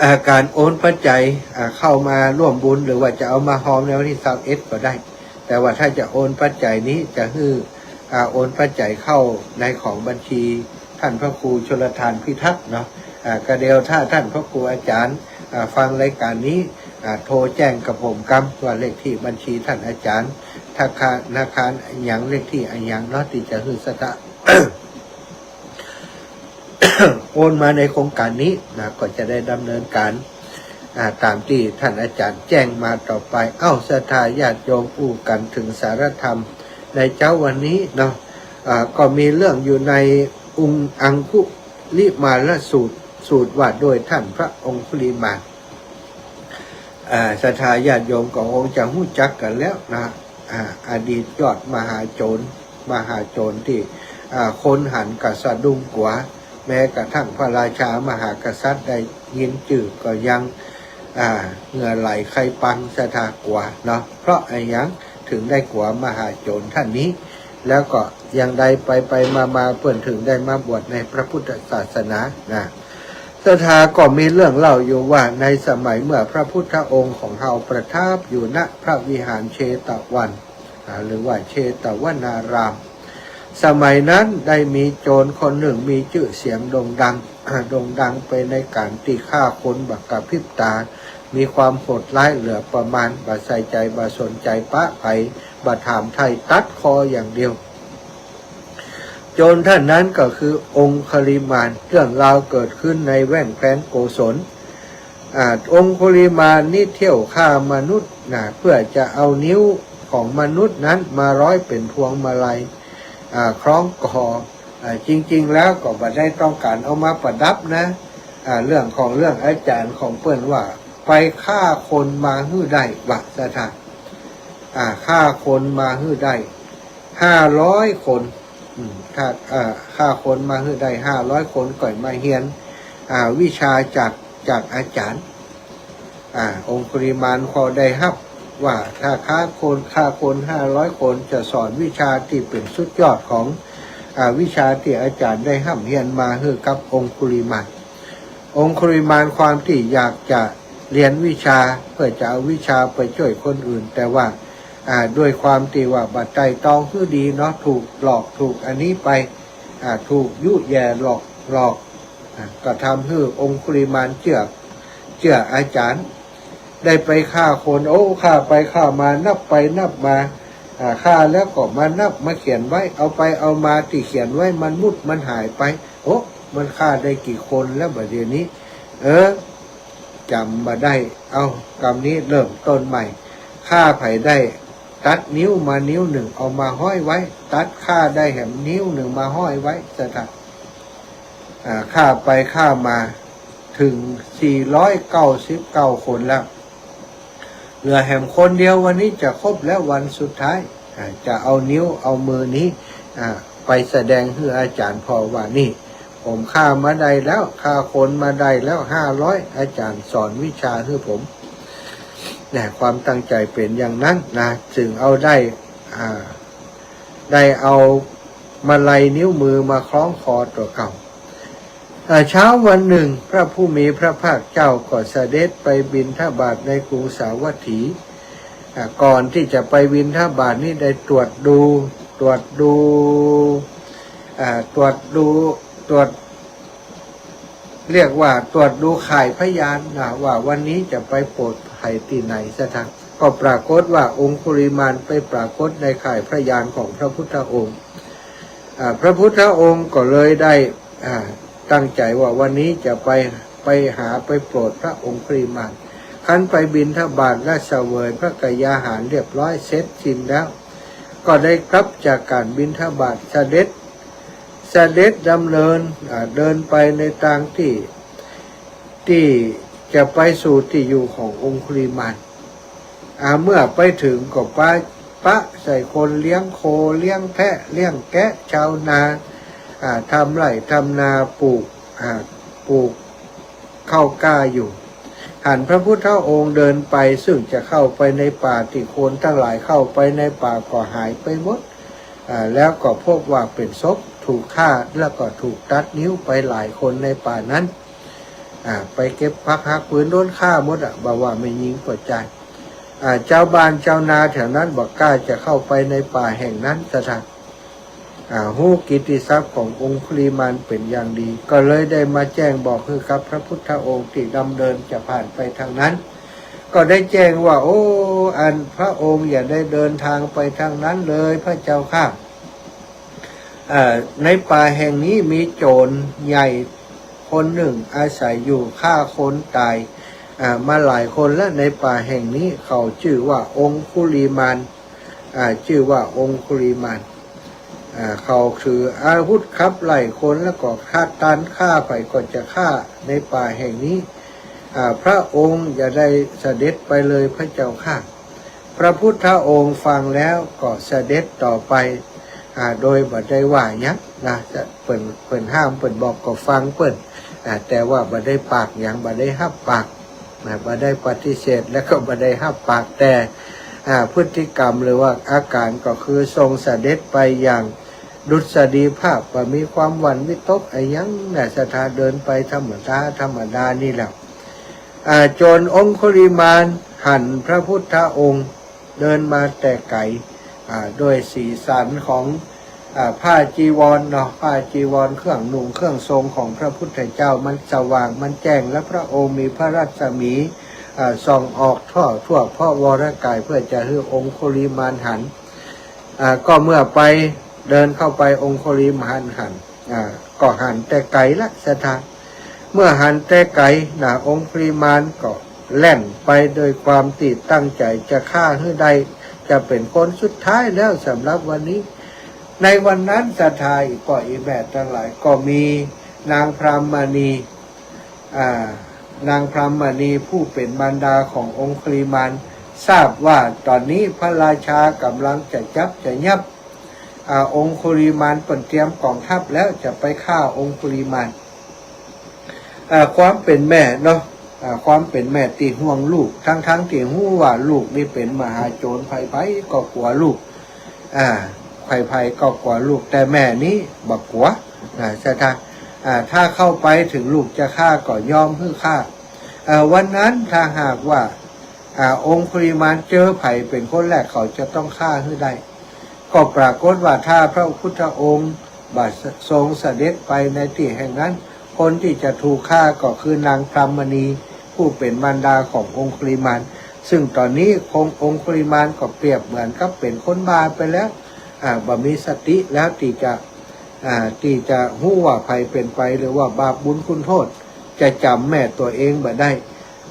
อ่า ก๋านโอนปัจจัย อ่า เข้ามาร่วมบุญ หรือว่าจะเอามาฮอมในวันตี้ซาวเอ็ดก็ได้ แต่ว่าถ้าจะโอนปัจจัยนี้จะหื้อ อ่า โอนปัจจัยเข้าในของบัญชีท่านพระครูชลทานพิทักษ์เนาะ อ่า กะเดี๋ยวถ้าท่านพระครูอาจารย์ อ่า ฟังรายการนี้ อ่า โทรแจ้งกับผมกำว่าเลขที่บัญชีท่านอาจารย์ ธนาคาร ธนาคารอะหยัง เลขที่อะหยังเนาะ ตี้จะหื้อสถา โอนมาในโครงการนี้นะ ก็จะได้ดำเนินการ อ่า ตามตี้ท่านอาจารย์แจ้งมาต่อไป เอ้า ศรัทธาญาติโยมอู้กั๋นเถิงสาระธรรมในเจ๊าวันนี้เนาะ อ่า ก็มีเรื่องอยู่ในองค์อังคุลิมาลสูตร สูตรว่าโดยท่านพระองคุลิมาน อ่า ศรัทธาญาติโยมก็คงจะฮู้จักกั๋นแล้วนะ อ่า อดีตยอดมหาโจร มหาโจรตี้ อ่า คนหันก็สะดุ้งกั๋ว แม้กระทั่งพระราชามหากษัตริย์ได้ยินจื้อก็ยัง อ่า เหงื่อไหลไคปังศรัทธากั๋วเนาะ เพราะอะหยังเถิงได้กั๋วมหาโจรท่านนี้ แล้วก็ยังใดไปไปมามาเปิ้นเถิงได้มาบวชในพระพุทธศาสนานะ ศรัทธาก็มีเรื่องเล่าอยู่ว่าในสมัยเมื่อพระพุทธองค์ของเฮาประทับอยู่ณพระวิหารเชตวัน อ่า หรือว่าเชตวนาราม สมัยนั้นได้มีโจรคนหนึ่งมีจื้อเสียงโด่งดัง โด่งดังไปในก๋านตี้ฆ่าคนบ่กระพริบต๋า มีความโหดร้ายเหลือประมาณ บ่ใส่ใจ๋บ่สนใจ๋ปะใผ บ่ถามไถ่ ตัดคออย่างเดียว โจรท่านนั้นก็คือองคุลิมาน เรื่องราวเกิดขึ้นในแว่นแคว้นโกศล อ่า องคุลิมานนี้เที่ยวฆ่ามนุษย์นะ เพื่อจะเอานิ้วของมนุษย์นั้นมาร้อยเป๋นพวงมาลัย อ่า คล้องคอ อ่า จริงๆ แล้วก็บ่ได้ต้องก๋านเอามาประดับนะ อ่า เรื่องของเรื่องอาจ๋ารย์ของเปิ้นว่าไปฆ่าคนมาหื้อได้ ว่าศรัทธา อ่า ฆ่าคนมาหื้อได้ ห้าร้อยคน อืม ถ้า เอ่อ ฆ่าคนมาหื้อได้ห้าร้อยคน ก็มาเฮียน อ่า วิชาจาก จากอาจ๋ารย์ อ่า องคุลิมานก็ได้ฮับว่าถ้าฆ่าคน ฆ่าคนห้าร้อยคน จะสอนวิชาตี้เป๋นสุดยอดของ อ่า วิชาตี้อาจ๋ารย์ได้ฮ่ำเฮียนมาหื้อกับองคุลิมาน องคุลิมานความตี้อยากจะเฮียนวิชา เพื่อจะเอาวิชาไปจ้วยคนอื่น แต่ว่า อ่า ด้วยความตี้ว่าบ่ไตร่ตรองหื้อดีเนาะ ถูกหลอก ถูกอันนี้ไป อ่า ถูกยุแย่หลอก หลอก อ่า ก็ทำหื้อองคุลิมานเจื้อ เจื้ออาจ๋ารย์ ได้ไปฆ่าคน โอ้ ฆ่าไปฆ่ามา นับไปนับมา อ่า ฆ่าแล้วก็มานับมาเขียนไว้ เอาไปเอามาตี้เขียนไว้มันมุดมันหายไป โอ้ มันฆ่าได้กี่คนแล้วบ่าเดี่ยวนี้ เออ จ๋ำบ่ได้ เอ้า กำนี้เริ่มต้นใหม่ ฆ่าใผได้ ตัดนิ้วมานิ้วนึ่ง เอามาห้อยไว้ ตัดฆ่าได้แหมนิ้วนึ่งมาห้อยไว้ ศรัทธา อ่า ฆ่าไปฆ่ามาเถิงสี่ร้อยเก้าสิบเก้าคนแล้ว เหลือแหมคนเดียว วันนี้จะครบแล้ว วันสุดท้าย อ่า จะเอานิ้วเอามือนี้ อ่า ไปแสดงหื้ออาจ๋ารย์ผ่อว่านี่ ผมฆ่ามาได้แล้ว ฆ่าคนมาได้แล้วห้าร้อย อาจ๋ารย์สอนวิชาหื้อผม เนี่ย ความตั้งใจ๋เป๋นอย่างนั้นนะ จึงเอาได้ อ่า ได้เอามาลัยนิ้วมือมาคล้องคอตั๋วเก่า อ่า เช้าวันนึ่ง พระผู้มีพระภาคเจ้าก็เสด็จไปบิณฑบาตในกรุงสาวัตถี อ่า ก่อนตี้จะไปบิณฑบาตนี้ได้ตรวจดู ตรวจดู อ่า ตรวจดู ตรวจ เรียกว่าตรวจดูข่ายพยานนะ ว่าวันนี้จะไปโปรดใผตี้ไหน ศรัทธา ก็ปรากฏว่าองคุลิมานไปปรากฏในข่ายพยานของพระพุทธองค์ อ่า พระพุทธองค์ก็เลยได้ อ่า ตั้งใจ๋ว่าวันนี้จะไป ไปหาไปโปรดพระองคุลิมาน ครั้นไปบิณฑบาตและเสวยพระกยาหารเรียบร้อยเสร็จสิ้นแล้ว ก็ได้กลับจากก๋านบิณฑบาต เสด็จ เสด็จดำเนิน อ่า เดินไปในตางตี้ ตี้จะไปสู่ตี้อยู่ขององคุลิมาน อ่า เมื่อไปเถิงก็ปะ ปะใส่คนเลี้ยงโค เลี้ยงแพะ เลี้ยงแกะ ชาวนา อ่า ทำไร่ทำนา ปลูก อ่า ปลูกข้าวกล้าอยู่ หันพระพุทธองค์เดินไป ซึ่งจะเข้าไปในป่า ตี้คนตังหลายเข้าไปในป่าก็หายไปหมด อ่า แล้วก็พบว่าเป๋นศพถูกฆ่า แล้วก็ถูกตัดนิ้วไปหลายคนในป่านั้น อ่า ไปเก็บผักหักผืนโดนฆ่าหมดอะ บ่ว่าแม่ญิงก็จาย อ่า จาวบ้านจาวนาแถวนั้นบ่กล้าจะเข้าไปในป่าแห่งนั้น ศรัทธา อ่า ฮู้กิตติศัพท์ขององคุลิมานเป๋นอย่างดี ก็เลยได้มาแจ้งบอกหื้อกับพระพุทธองค์ตี้ดำเนินจะผ่านไปตางนั้น ก็ได้แจ้งว่า โอ้ อันพระองค์อย่าได้เดินตางไปตางนั้นเลยพระเจ้าข้า เอ่อ ในป่าแห่งนี้มีโจรใหญ่คนนึ่งอาศัยอยู่ ฆ่าคนต๋าย อ่า มาหลายคนแล้วในป่าแห่งนี้ เขาจื้อว่าองคุลิมาน อ่า จื้อว่าองคุลิมาน อ่า เขาถืออาวุธขับไล่คน แล้วก็ฆ่าตันฆ่าใผก็จะฆ่าในป่าแห่งนี้ อ่า พระองค์อย่าได้เสด็จไปเลยพระเจ้าข้า พระพุทธองค์ฟังแล้วก็เสด็จต่อไป อ่า โดยบ่ได้ว่าหยังนะ เปิ้น เปิ้นห้ามเปิ้นบอกก็ฟังเปิ้น อ่า แต่ว่าบ่ได้ปากหยัง บ่ได้ฮับปากนะ บ่ได้ปฏิเสธ แล้วก็บ่ได้ฮับปาก แต่ อ่า พฤติกรรมหรือว่าอาก๋านก็คือทรงเสด็จไปอย่างดุษฎีภาพ บ่มีความหวั่นวิตกอะหยังนะ ศรัทธา เดินไปธรรมดาธรรมดานี่แหละ อ่า โจรองคุลิมานหันพระพุทธองค์เดินมาแต่ไก๋ อ่า ด้วยสีสันของ อ่า ผ้าจีวรเนาะ ผ้าจีวรเครื่องนุ่งเครื่องทรงของพระพุทธเจ้ามันสว่างมันแจ้ง และพระองค์มีพระรัศมี อ่า ส่องออกทั่ว ทั่วพระวรกาย เพื่อจะหื้อองคุลิมานหัน อ่า ก็เมื่อไป เดินเข้าไปองคุลิมานหัน อ่า ก็หันแต่ไก๋ละศรัทธา เมื่อหันแต่ไก๋นะ องคุลิมานก็แล่นไปโดยความตี้ตั้งใจ๋จะฆ่าหื้อได้ จะเป๋นคนสุดท้ายแล้วสำหรับวันนี้ ในวันนั้นศรัทธา อี่ป้ออี่แม่ตังหลาย ก็มีนางพรามณี อ่า นางพรามณีผู้เป๋นมารดาขององคุลิมาน ทราบว่าต๋อนนี้พระราชาก่ำลังจะจับจะยับ อ่า องคุลิมาน เปิ้นเตรียมก๋องทัพแล้วจะไปฆ่าองคุลิมาน อ่า ความเป๋นแม่เนาะ อ่า ความเป๋นแม่ตี้ห่วงลูก ตังๆ ตี้ฮู้ว่าลูกนี่เป๋นมหาโจร ใผๆ ก็กั๋วลูก อ่า ใผๆ ก็กั๋วลูก แต่แม่นี้บ่กั๋วนะศรัทธา อ่า ถ้าเข้าไปเถิงลูกจะฆ่าก็ยอมหื้อฆ่า อ่า วันนั้นถ้าหากว่า อ่า องคุลิมานเจอใผเป๋นคนแรก เขาจะต้องฆ่าหื้อได้ ก็ปรากฏว่าถ้าพระพุทธองค์บ่ทรงเสด็จไปในตี้แห่งนั้น คนตี้จะถูกฆ่าก็คือนางพรามณี ผู้เป๋นมารดาขององคุลิมาน ซึ่งต๋อนนี้องคุลิมานก็เปรียบเหมือนกับเป๋นคนบ้าไปแล้ว อ่า บ่มีสติแล้วตี้จะ อ่า ตี้จะฮู้ว่าใผเป๋นใผ หรือว่าบาปบุญคุณโทษ จะจ๋ำแม่ตั๋วเองบ่ได้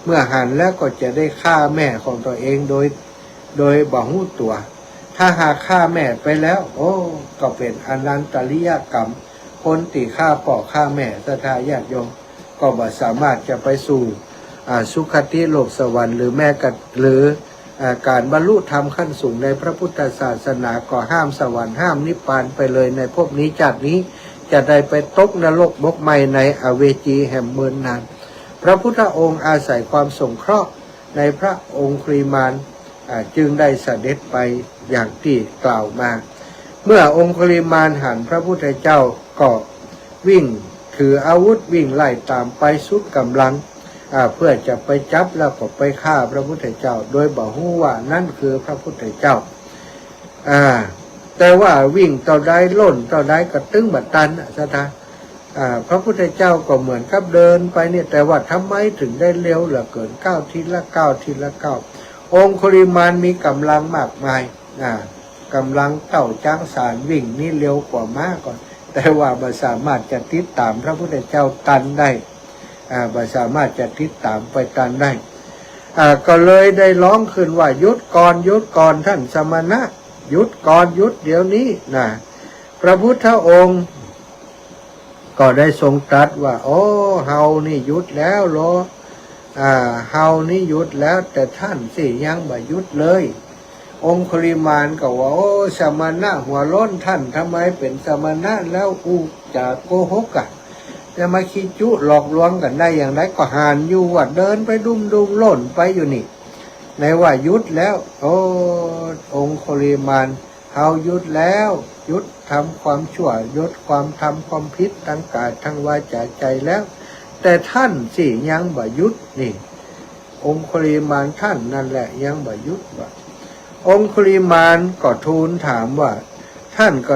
เมื่อหันแล้วก็จะได้ฆ่าแม่ของตั๋วเองโดย โดยบ่ฮู้ตั๋ว ถ้าหากฆ่าแม่ไปแล้ว โอ้ ก็เป๋นอนันตริยกรรม คนตี้ฆ่าป้อฆ่าแม่ ศรัทธาญาติโยม ก็บ่สามารถจะไปสู่ อ่า สุคติโลกสวรรค์ หรือแม้กระ หรือ อ่า ก๋านบรรลุธรรมขั้นสูงในพระพุทธศาสนา ก็ห้ามสวรรค์ห้ามนิพพานไปเลยในภพนี้จาตินี้ จะได้ไปตกนรกหมกไหม้ในอเวจีแหมเมินนาน พระพุทธองค์อาศัยความสงเคราะห์ในพระองคุลิมาน อ่า จึงได้เสด็จไปอย่างตี้กล่าวมา เมื่อองคุลิมานหันพระพุทธเจ้าก็วิ่งถืออาวุธวิ่งไล่ต๋ามไปสุดก๋ำลัง อ่า เพื่อจะไปจับแล้วก็ไปฆ่าพระพุทธเจ้า โดยบ่ฮู้ว่านั้นคือพระพุทธเจ้า อ่า แต่ว่าวิ่งเต้าใดล่นเต้าใดก็ตึงบ่ตันน่ะศรัทธา อ่า พระพุทธเจ้าก็เหมือนกับเดินไปเนี่ย แต่ว่าทำไมเถิงได้เร็วเหลือเกิน ก้าวทีละก้าวทีละก้าว องคุลิมานมีก๋ำลังมากมาย อ่า ก๋ำลังเต้าจ๊างสารวิ่งนี่เร็วกว่าม้าก่อน แต่ว่าบ่สามารถจะติดต๋ามพระพุทธเจ้าตันได้ อ่า บ่สามารถจะติดต๋ามไปตันได้ อ่า ก็เลยได้ฮ้องขึ้นว่า หยุดก่อน หยุดก่อน ท่านสมณะ หยุดก่อน หยุดเดี๋ยวนี้นะ พระพุทธองค์ก็ได้ทรงตรัสว่า โอ้ เฮานี่หยุดแล้วลอ อ่า เฮานี่หยุดแล้ว แต่ท่านสิยังบ่หยุดเลย องคุลิมานก็ว่า โอ้ สมณะหัวโล้น ท่านทำไมเป๋นสมณะแล้วอู้จ๋าโกหกอะ จะมาขี้จุหลอกลวงกั๋นได้อย่างไร ก็หันอยู่ว่าเดินไปดุ้มๆ ล่นไปอยู่นี่ ไหนว่าหยุดแล้ว โอ้ องคุลิมาน เฮาหยุดแล้ว หยุดทำความชั่ว หยุดความทำความผิดทางก๋ายทางวาจ๋าใจ๋แล้ว แต่ท่านสิยังบ่หยุดนี่ องคุลิมานท่านนั่นแหละยังบ่หยุดว่า องคุลิมานก็ทูลถามว่า ท่านก็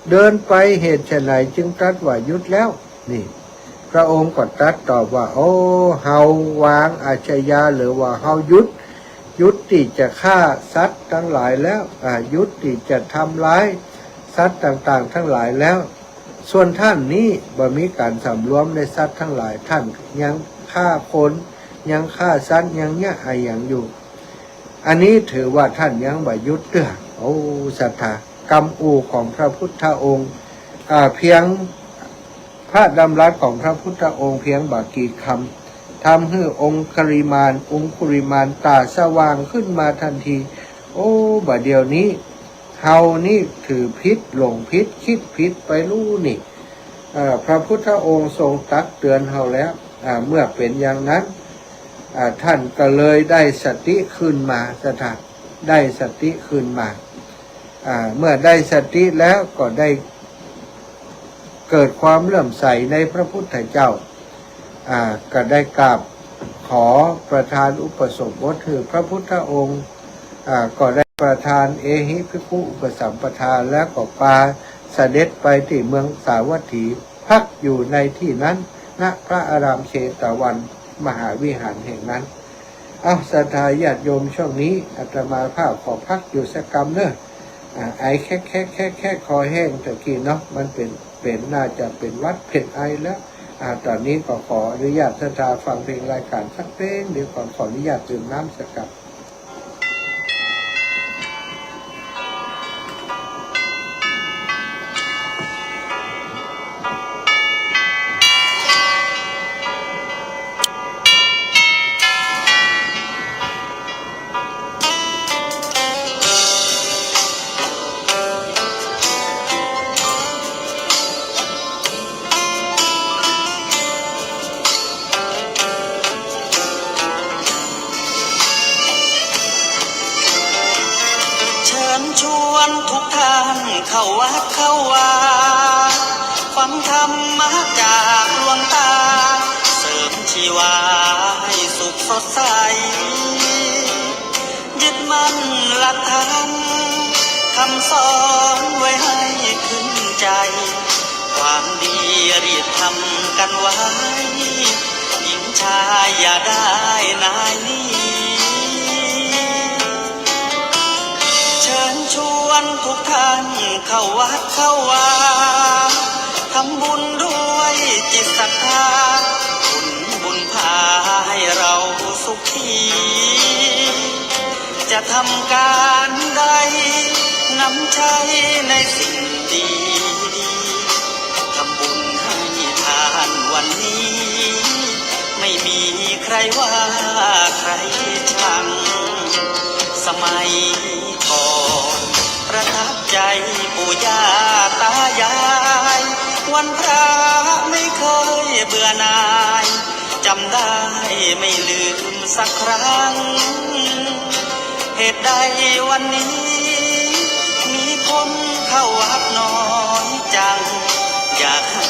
เดินไป เหตุไฉนจึงตรัสว่าหยุดแล้ว นี่ พระองค์ก็ตรัสตอบว่า โอ้ เฮาวางอาชญา หรือว่าเฮาหยุด หยุดตี้จะฆ่าสัตว์ตังหลายแล้ว อ่า หยุดตี้จะทำร้ายสัตว์ต่างๆ ตังหลายแล้ว ส่วนต้านนี้บ่มีก๋านสำรวมในสัตว์ตังหลาย ต้านยังฆ่าคน ยังฆ่าสัตว์ ยังเยียะอะหยังอยู่ อันนี้ถือว่าต้านยังบ่หยุดเตื้อ โอ้ ศรัทธา กำอู้ของพระพุทธองค์ อ่า เพียง พระดำรัสของพระพุทธองค์เพียงบ่กี่กำ ทำหื้อองคุลิมาน องคุลิมานต๋าสว่างขึ้นมาตันที โอ้ บ่าเดี่ยวนี้ เฮานี่ถือผิด หลงผิด กึ๊ดผิดไปลู้นี่ เอ่อ พระพุทธองค์ทรงตักเตื๋อนเฮาแล้ว อ่า เมื่อเป๋นอย่างนั้น อ่า ต้านก็เลยได้สติคืนมา ศรัทธา ได้สติคืนมา อ่า เมื่อได้สติแล้วก็ได้เกิดความเลื่อมใสในพระพุทธเจ้า อ่า ก็ได้กราบขอประทานอุปสมบทหื้อพระพุทธองค์ อ่า ก็ได้ประทานเอหิภิกขุอุปสัมปทา แล้วก็ปาเสด็จไปตี้เมืองสาวัตถี พักอยู่ในตี้นั้น ณ พระอารามเชตวันมหาวิหารแห่งนั้น เอ้า ศรัทธาญาติโยม ช่วงนี้อาตมาภาพขอพักอยู่สักกำเน่อ อ่า ไอแคะแคะแคะแคะ คอแห้งตะกี้เนาะ มันเป๋น เป๋น น่าจะเป๋นหวัดเป๋นไอแล้ว อ่า ต๋อนนี้ก็ขออนุญาตศรัทธาฟังเพลงรายการสักเพลงเดียวก่อน ขออนุญาตดื่มน้ำสักกำ เชิญชวนทุกท่านเข้าวัดเข้าวา ฟังธรรมะจากหลวงตา เสริมชีวาให้สุขสดใส ยึดมั่นหลักธรรม คำสอนไว้ให้ขึ้นใจ ความดีรีบทำกันไว้ หญิงชายอย่าได้นายหนี เชิญชวนทุกท่านเข้าวัดเข้าวา ทำบุญด้วยจิตศรัทธา ผลบุญพาให้เราสุขี จะทำการใด นำใช้ในสิ่งดีๆ ทำบุญให้ทานวันนี้ ไม่มีใครว่าใครชัง สมัยก่อนประทับใจปู่ย่าตายาย วันพระไม่เคยเบื่อหน่าย จำได้ไม่ลืมสักครั้ง เหตุใดวันนี้มีคนเข้าวัดน้อยจัง อยากให้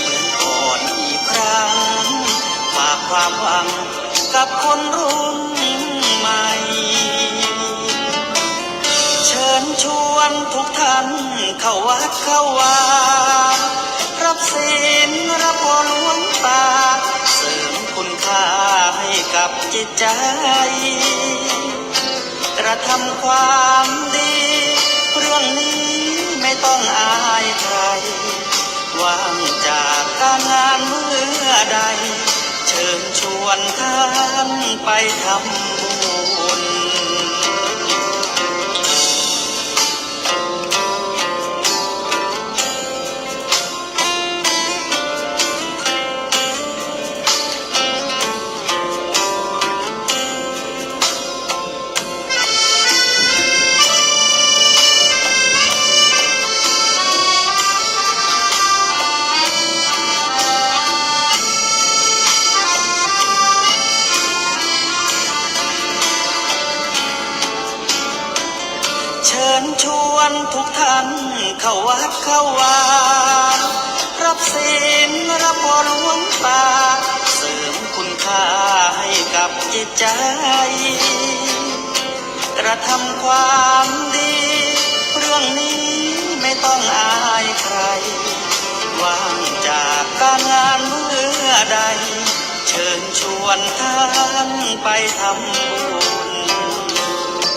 เหมือนก่อนอีกครั้ง ฝากความหวังกับคนรุ่นใหม่ เชิญชวนทุกท่านเข้าวัดเข้าวา รับศีลรับพรหลวงตา เสริมคุณค่าให้กับจิตใจ กระทำความดี เรื่องนี้ไม่ต้องอายใคร ว่างจากการงานเมื่อใด เชิญชวนท่านไปทำบุญ เชิญชวนทุกท่านเข้าวัดเข้าวา รับศีลรับพรหลวงตา เสริมคุณค่าให้กับจิตใจ กระทำความดี เรื่องนี้ไม่ ต้องอายใคร ว่างจากการงานเมื่อใด เชิญชวนท่านไปทำบุญ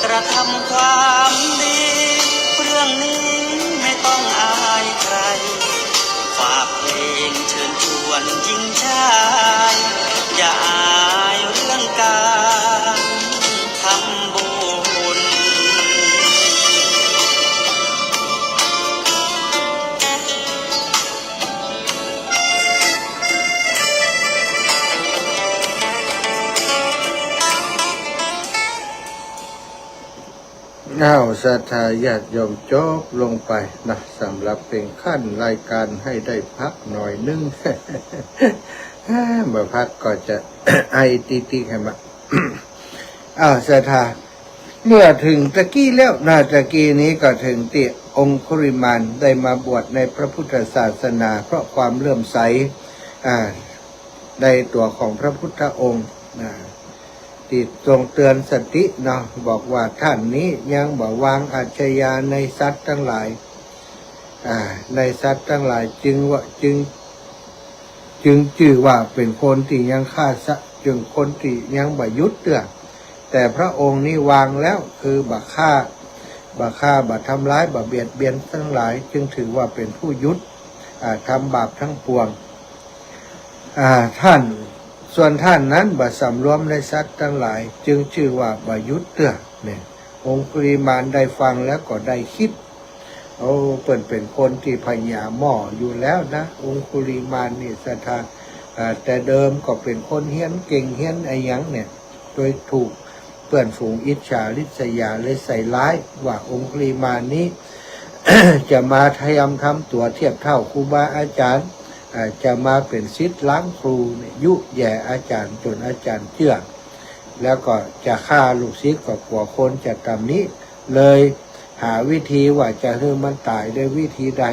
กระทำความดี เรื่องนี้ไม่ต้องอายใคร ฝากเพลงเชิญชวนหญิงชาย อย่าอายเรื่องการทำบุญ อ้าว ศรัทธาญาติโยม จบลงไปนะ สำหรับเพลงขั้นรายการ หื้อได้พักหน่อยนึ่ง บ่พักก็จะ ไอติ๊กๆ หื้อมา อ้าว ศรัทธา เมื่อเถิงตะกี้แล้วนะ ตะกี้นี้ก็เถิงตี้องคุลิมานได้มาบวชในพระพุทธศาสนา เพราะความเลื่อมใส อ่า ในตั๋วของพระพุทธองค์นะ ตี้ทรงเตือนสติเนาะ บอกว่าท่านนี้ยังบ่วางอาชญาในสัตว์ตังหลาย อ่า ในสัตว์ตังหลาย จึงว่า จึง จึงจื้อว่าเป๋นคนตี้ยังฆ่าสัตว์ จึงคนตี้ยังบ่หยุดเตื้อ แต่พระองค์นี้วางแล้ว คือบ่ฆ่า บ่ฆ่า บ่ทำร้าย บ่เบียดเบียนตังหลาย จึงถือว่าเป๋นผู้หยุด อ่า ทำบาปตังปวง อ่า ท่าน ส่วนท่านนั้นบ่สำรวมในสัตว์ตังหลาย จึงจื้อว่าบ่หยุดเตื้อ เนี่ย องคุลิมานได้ฟังแล้วก็ได้กึ๊ด โอ้ เปิ้นเป๋นคนตี้ผยาหม้ออยู่แล้วนะ องคุลิมานนี่ ศรัทธา อ่า แต่เดิมก็เป๋นคนเฮียนเก่งเฮียนอะหยังเนี่ย โดยถูกเปื้อนฝูงอิจฉาริษยาเลยใส่ร้ายว่าองคุลิมานนี้ จะมาพยายามทำตั๋วเทียบเท่าครูบาอาจารย์ อ่า จะมาเป๋นศิษย์ล้างครูเนี่ย ยุแย่อาจารย์จ๋นอาจารย์เจื้อ แล้วก็จะฆ่าลูกศิษย์ ก็กั๋วคนจะตำหนิ เลยหาวิธีว่าจะหื้อมันต๋ายด้วยวิธีใด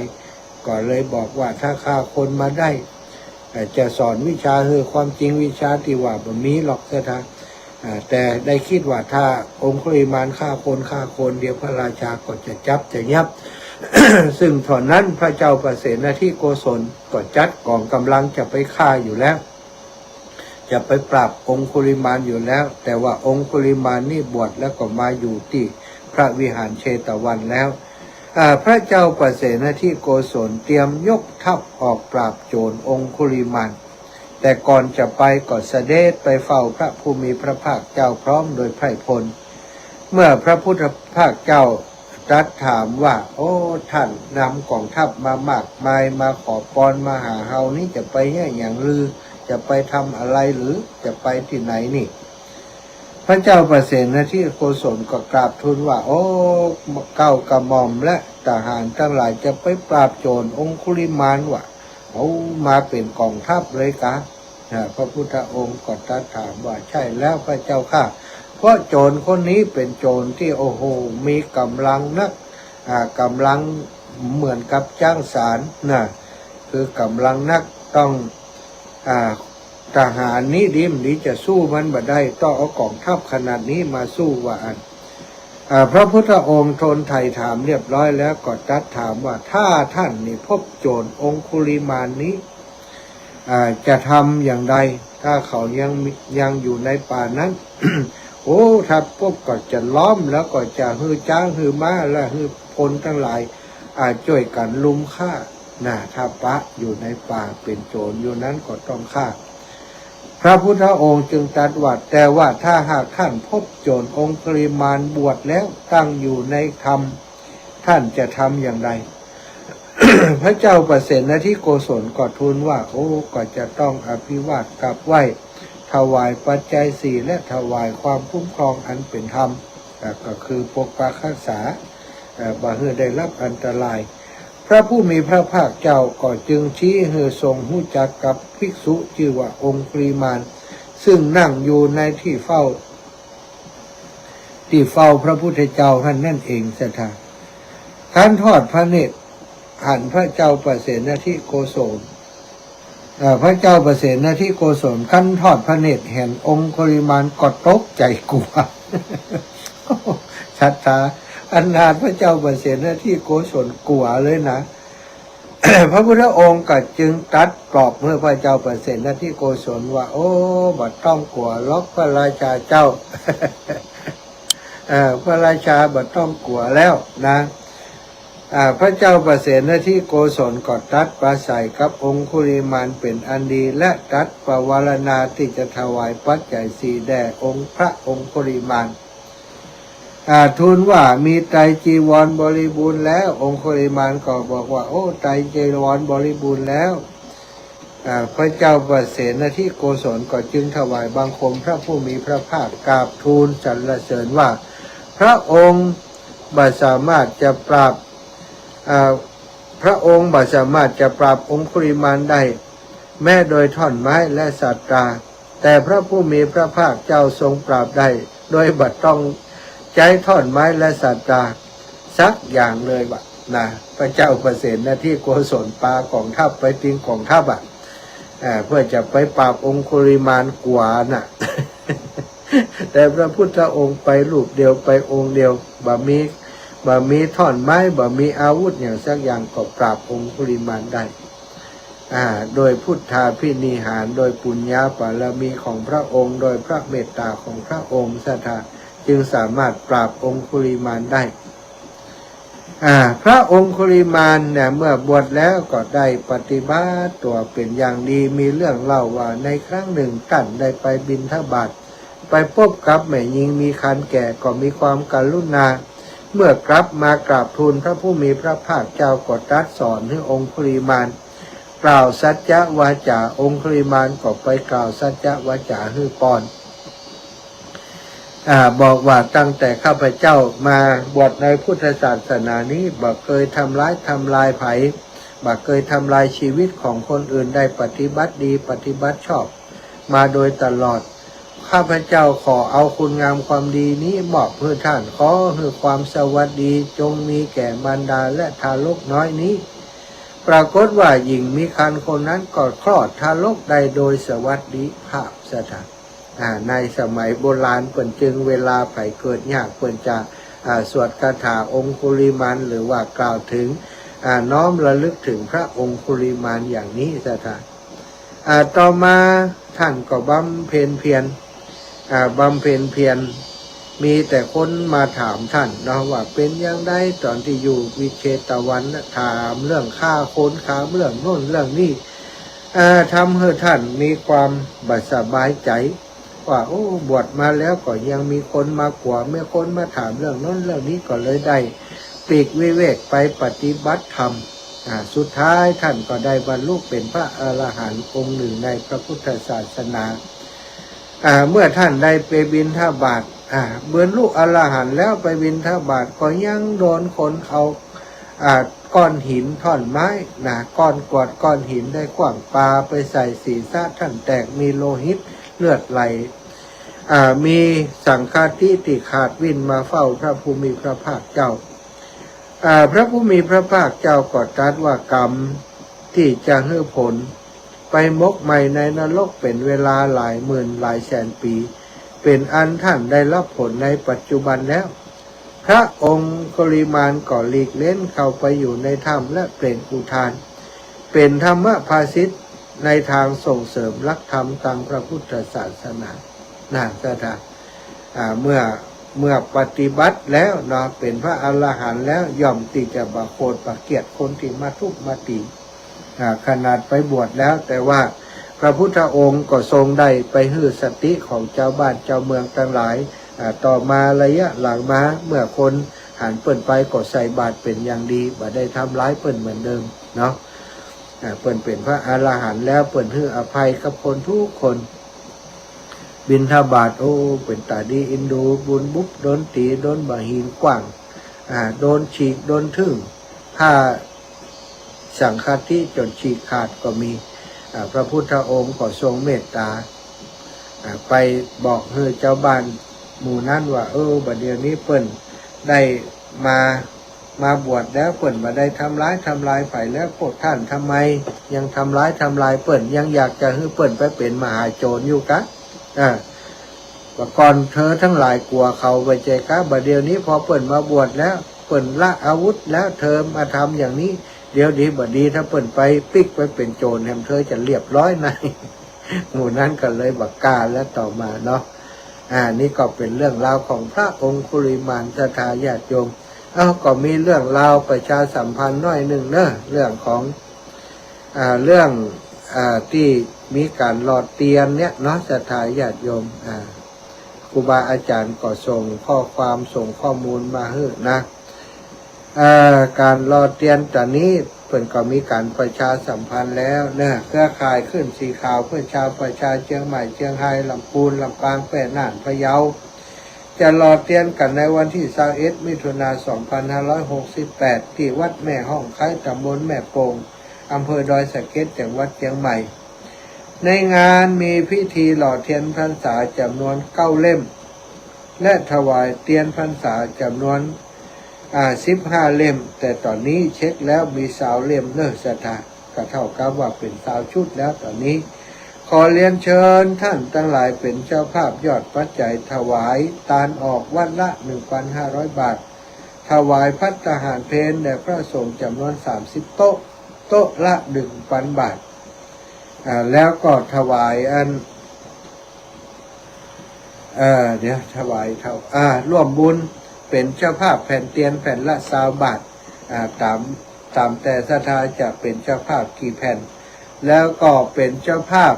ก็เลยบอกว่าถ้าฆ่าคนมาได้ เอ่อ จะสอนวิชาหื้อความจริง วิชาตี้ว่าบ่มีหรอก ศรัทธา อ่า แต่ได้กึ๊ดว่าถ้าองคุลิมานฆ่าคน ฆ่าคน เดี๋ยวพระราชาก็จะจับจะยับ ซึ่งต๋อนนั้นพระเจ้าปเสนทิโกศลก็จัดก๋องก๋ำลังจะไปฆ่าอยู่แล้ว จะไปปราบองคุลิมานอยู่แล้ว แต่ว่าองคุลิมานนี่บวชแล้วก็มาอยู่ตี้พระวิหารเชตวันแล้ว อ่า พระเจ้าปเสนทิโกศลเตรียมยกทัพออกปราบโจ๋รองคุลิมาน แต่ก่อนจะไปก็เสด็จไปเฝ้าพระผู้มีพระภาคเจ้าพร้อมโดยไพร่พล เมื่อพระผู้มีพระภาคเจ้าตรัสถามว่า โอ้ ท่านนำก๋องทัพมามากมาย มาขอปอนมาหาเฮานี้ จะไปเยียะหยังลือ จะไปทำอะไรหรือ จะไปตี้ไหนนี่ พระเจ้าปเสนทิโกศลก็กราบทูลว่า โอ้ เกล้ากระหม่อมและทหารตังหลายจะไปปราบโจ๋รองคุลิมานว่า เอามาเป๋นก๋องทัพเลยกา อ่า พระพุทธองค์ก็ตรัสถามว่า ใช่แล้วพระเจ้าข้า เพราะโจ๋รคนนี้เป๋นโจ๋รตี้ โอ้โห มีก๋ำลังนัก อ่า ก๋ำลังเหมือนกับจ๊างสารนะ คือก๋ำลังนัก ต้อง อ่า ทหารนี้ดีบ่ดีจะสู้มันบ่ได้ ต้องเอาก๋องทัพขนาดนี้มาสู้ว่าอั้น อ่า พระพุทธองค์ทูลไถ่ถามเรียบร้อยแล้วก็ตรัสถามว่า ถ้าท่านนี่พบโจ๋รองคุลิมานนี้ อ่า จะทำอย่างใด ถ้าเขายังมี ยังอยู่ในป่านั้น โอ้ ถ้าพบก็จะล้อม แล้วก็จะหื้อจ๊างหื้อม้า และหื้อพลตังหลาย อ่า จ้วยกั๋นรุมฆ่า นะ ถ้าปะอยู่ในป่าเป๋นโจ๋รอยู่นั้นก็ต้องฆ่า พระพุทธองค์จึงตรัสว่า แต่ว่าถ้าหากท่านพบโจ๋รองคุลิมานบวชแล้วตั้งอยู่ในธรรม ท่านจะทำอย่างใด พระเจ้าปเสนทิโกศลก็ทูลว่า โอ้ ก็จะต้องอภิวาทกราบไหว้ ถวายปัจจัยสี่ และถวายความคุ้มครองอันเป็นธรรม อ่า ก็คือปกปักรักษา เอ่อ บ่หื้อได้รับอันตราย พระผู้มีพระภาคเจ้าก็จึงชี้หื้อทรงฮู้จักกับภิกษุจื้อว่าองคุลิมาน ซึ่งนั่งอยู่ในที่เฝ้า ที่เฝ้าพระพุทธเจ้าหั้นนั่นเอง ศรัทธา คันทอดพระเนตรหันพระเจ้าปเสนทิโกศล เอ่อ พระเจ้าปเสนทิโกศลคันทอดพระเนตรหันองคุลิมานก็ตกใจ๋กั๋ว ศรัทธา ขนาดพระเจ้าปเสนทิโกศลกั๋วเลยนะ พระพุทธองค์ก็จึงตรัสปลอบหื้อพระเจ้าปเสนทิโกศลว่า โอ้ บ่ต้องกั๋วหรอกพระราชาเจ้า เอ่อ พระราชาบ่ต้องกั๋วแล้วนะ อ่า พระเจ้าปเสนทิโกศลก็ตรัสปราศรัยกับองคุลิมานเป๋นอันดี และตรัสปวารณาตี้จะถวายปัจจัยสี่แด่องค์พระองคุลิมาน อ่า ทูลว่ามีไตรจีวรบริบูรณ์แล้ว องคุลิมานก็บอกว่า โอ้ ไตรจีวรบริบูรณ์แล้ว อ่า พระเจ้าปเสนทิโกศลก็จึงถวายบังคมพระผู้มีพระภาค กราบทูลสรรเสริญว่า พระองค์บ่สามารถจะปราบ อ่า พระองค์บ่สามารถจะปราบองคุลิมานได้ แม้โดยท่อนไม้และสตรา แต่พระผู้มีพระภาคเจ้าทรงปราบได้ โดยบ่ต้องใจ๊ท่อนไม้และสตราสักอย่างเลยว่ะนะ พระเจ้าปเสนทิโกศลปากองทัพไปติงกองทัพอะ อ่า เพื่อจะไปปราบองคุลิมานกั๋วน่ะ แต่พระพุทธองค์ไปรูปเดียว ไปองค์เดียว บ่มี บ่มีท่อนไม้ บ่มีอาวุธอย่างสักอย่างก็ปราบองคุลิมานได้ อ่า โดยพุทธาภินิหาร โดยปุญญาบารมีของพระองค์ โดยพระเมตตาของพระองค์ ศรัทธา จึงสามารถปราบองคุลิมานได้ อ่า พระองคุลิมานเนี่ย เมื่อบวชแล้วก็ได้ปฏิบัติตัวเป๋นอย่างดี มีเรื่องเล่าว่าในครั้งหนึ่งต้านได้ไปบิณฑบาต ไปพบกับแม่ญิงมีครรภ์แก่ ก็มีความกรุณา เมื่อกลับมากราบทูลพระผู้มีพระภาคเจ้า ก็ตรัสสอนหื้อองคุลิมานกล่าวสัจจวาจา องคุลิมานก็ไปกล่าวสัจจวาจาหื้อป้อน อ่า บอกว่าตั้งแต่ข้าพเจ้ามาบวชในพุทธศาสนานี้ บ่เกยทำร้ายทำลายใผ บ่เกยทำลายชีวิตของคนอื่น ได้ปฏิบัติดีปฏิบัติชอบมาโดยตลอด ข้าพเจ้าขอเอาคุณงามความดีนี้มอบหื้อท่าน ขอหื้อความสวัสดีจงมีแก่มารดาและทารกน้อยนี้ ปรากฏว่าหญิงมีครรภ์คนนั้นก็คลอดทารกได้โดยสวัสดิภาพ ศรัทธา อ่า ในสมัยโบราณเปิ้นจึงเวลาใผเกิดยากเปิ้นจะ อ่า สวดคาถาองคุลิมาน หรือว่ากล่าวถึง อ่า น้อมระลึกถึงพระองคุลิมานอย่างนี้ ศรัทธา อ่า ต่อมาท่านก็บำเพ็ญเพียร อ่า บำเพ็ญเพียร มีแต่คนมาถามท่านเนาะ ว่าเป๋นอย่างใดต๋อนตี้อยู่วิเชตวันน่ะ ถามเรื่องฆ่าคน ถามเรื่องโน้นเรื่องนี้ อ่า ทำหื้อท่านมีความบ่สบายใจ๋ ว่า โอ้ บวชมาแล้วก็ยังมีคนมากั๋ว มีคนมาถามเรื่องโน้นเรื่องนี้ ก็เลยได้ปลีกวิเวกไปปฏิบัติธรรม อ่า สุดท้ายท่านก็ได้บรรลุเป๋นพระอรหันต์องค์หนึ่งในพระพุทธศาสนา อ่า เมื่อท่านได้ไปบิณฑบาต อ่า บรรลุอรหันต์แล้วไปบิณฑบาตก็ยังโดนคนเอา อ่า ก้อนหินท่อนไม้นะ ก้อนกรวดก้อนหินได้ขว้างปาไปใส่ศีรษะท่านแตกมีโลหิตเลือดไหล อ่า มีสังฆาทิตี้ขาดวิ่นมาเฝ้าพระผู้มีพระภาคเจ้า อ่า พระผู้มีพระภาคเจ้าก็ตรัสว่ากรรมตี้จะหื้อผลไปหมกไหม้ในนรกเป๋นเวลาหลายหมื่นหลายแสนปี๋ เป๋นอันท่านได้รับผลในปัจจุบันแล้ว พระองคุลิมานก็หลีกเล้นเข้าไปอยู่ในถ้ำและเปล่งอุทาน เป๋นธรรมภาษิตในทางส่งเสริมหลักธรรมตางพระพุทธศาสนา นะ ศรัทธา อ่า เมื่อ เมื่อปฏิบัติแล้วเนาะ เป๋นพระอรหันต์แล้ว ย่อมตี้จะบ่โขดบ่เคียดคนตี้มาทุบมาตี๋ อ่า ขนาดไปบวชแล้ว แต่ว่าพระพุทธองค์ก็ทรงได้ไปหื้อสติของจาวบ้านจาวเมืองตังหลาย อ่า ต่อมาระยะหลังมา เมื่อคนหันเปิ้นไปก็ใส่บาตรเป๋นอย่างดี บ่ได้ทำร้ายเปิ้นเหมือนเดิมเนาะ อ่า เปิ้นเป๋นพระอรหันต์แล้ว เปิ้นหื้ออภัยกับคนทุกคน บิณฑบาต โอ้ เป๋นต๋าดีอินดู บุญบุบ โดนตี๋ โดนบ่าหินขว้าง อ่า โดนฉีก โดนทึ่ง ผ้าสังฆาทิจ๋นฉีกขาดก็มี อ่า พระพุทธองค์ก็ทรงเมตต๋า อ่า ไปบอกหื้อจาวบ้านหมู่นั้นว่า เออ บ่าเดี่ยวนี้เปิ้นได้มา มาบวชแล้ว เปิ้นบ่ได้ทำร้าย ทำลายใผแล้ว พวกท่านทำไมยังทำร้าย ทำลายเปิ้น ยังอยากจะหื้อเปิ้นไปเป๋นมหาโจรอยู่กะ อ่า บ่าก่อนเธอตังหลายกั๋วเขาบ่าใจ้กา บ่าเดี่ยวนี้พอเปิ้นมาบวชแล้ว เปิ้นละอาวุธแล้ว เธอมาทำอย่างนี้ เดี๋ยวดีบ่าดี ถ้าเปิ้นไปปิ๊กไปเป๋นโจ๋รแหม เธอจะเรียบร้อยไหน หมู่นั้นก็เลยบ่ากล้าแล้วต่อมาเนาะ อ่า นี่ก็เป๋นเรื่องราวของพระองคุลิมาน ศรัทธาญาติโยม เอ้า ก็มีเรื่องราวประชาสัมพันธ์หน้อยนึ่งเนาะ เรื่องของ อ่า เรื่อง อ่า ตี้มีก๋านหล่อเตียนเนี่ยเนาะ ศรัทธาญาติโยม อ่า ครูบาอาจ๋ารย์ก็ส่งข้อความส่งข้อมูลมาหื้อนะ เอ่อ ก๋านหล่อเตียนต๋อนนี้เปิ้นก็มีก๋านประชาสัมพันธ์แล้วเนาะ เครือข่ายคลื่นสีขาวเพื่อชาวประชาเจียงใหม่ เจียงฮาย ลำปูน ลำปาง แป้ น่าน พะเยา จะหล่อเตียนกั๋นในวันตี้ซาวเอ็ด มิถุนา สองพันห้าร้อยหกสิบแปด ตี้วัดแม่ฮ่องไคร้ ต๋ำบลแม่โป่ง อำเภอดอยสะเก็ด จังหวัดเจียงใหม่ ในงานมีพิธีหล่อเตียนพรรษาจ๋ำนวนเก้าเล่ม และถวายเตียนพรรษาจ๋ำนวน อ่า สิบห้าเล่ม แต่ต๋อนนี้เช็คแล้วมีซาวเล่มเนาะ ศรัทธา ก็เต้ากับว่าเป๋นซาวชุดแล้วต๋อนนี้ ขอเรียนเจิญต้านตังหลายเป๋นเจ้าภาพยอดปัจจัยถวายตานออกวัดละ หนึ่งปันห้าร้อยบาท ถวายภัตตาหารเพลแด่พระสงฆ์จ๋ำนวน สามสิบโต๊ะ โต๊ะละ หนึ่งปันบาท อ่า แล้วก็ถวายอัน เอ่อ เดี๋ยว ถวายเต้า อ่า ร่วมบุญเป๋นเจ้าภาพแผ่นเตียนแผ่นละซาวบาท อ่า ต๋าม ต๋ามแต่ศรัทธาจะเป๋นเจ้าภาพกี่แผ่น แล้วก็เป๋นเจ้าภาพ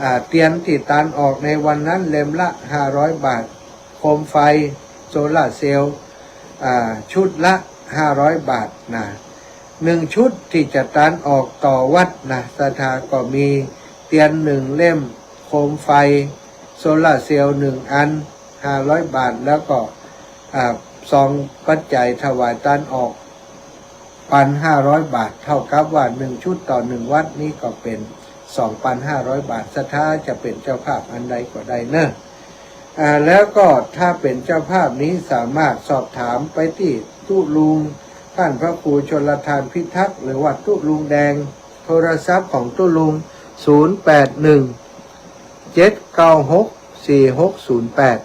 อ่า เตียนตี้ตานออกในวันนั้นเล่มละ ห้าร้อยบาท โคมไฟโซลาร์เซลล์ อ่า ชุดละ ห้าร้อยบาทนะ หนึ่งชุดตี้จะตานออกต่อวัดนะ ศรัทธาก็มีเตียนหนึ่งเล่ม โคมไฟโซลาร์เซลล์หนึ่งอัน ห้าร้อยบาท แล้วก็ อ่า ซองปัจจัยถวายตานออก ปันห้าร้อยบาท เต้ากับว่าหนึ่งชุดต่อหนึ่งวัด นี้ก็เป๋น สองปันห้าร้อยบาท ศรัทธาจะเป๋นเจ้าภาพอันใดก็ได้เนาะ อ่า แล้วก็ถ้าเป๋นเจ้าภาพนี้สามารถสอบถามไปตี้ตุ๊ลุงต้านพระครูชลทานพิทักษ์ หรือว่าตุ๊ลุงแดง โทรศัพท์ของตุ๊ลุง ศูนย์แปดหนึ่ง เจ็ดเก้าหก สี่หกศูนย์แปด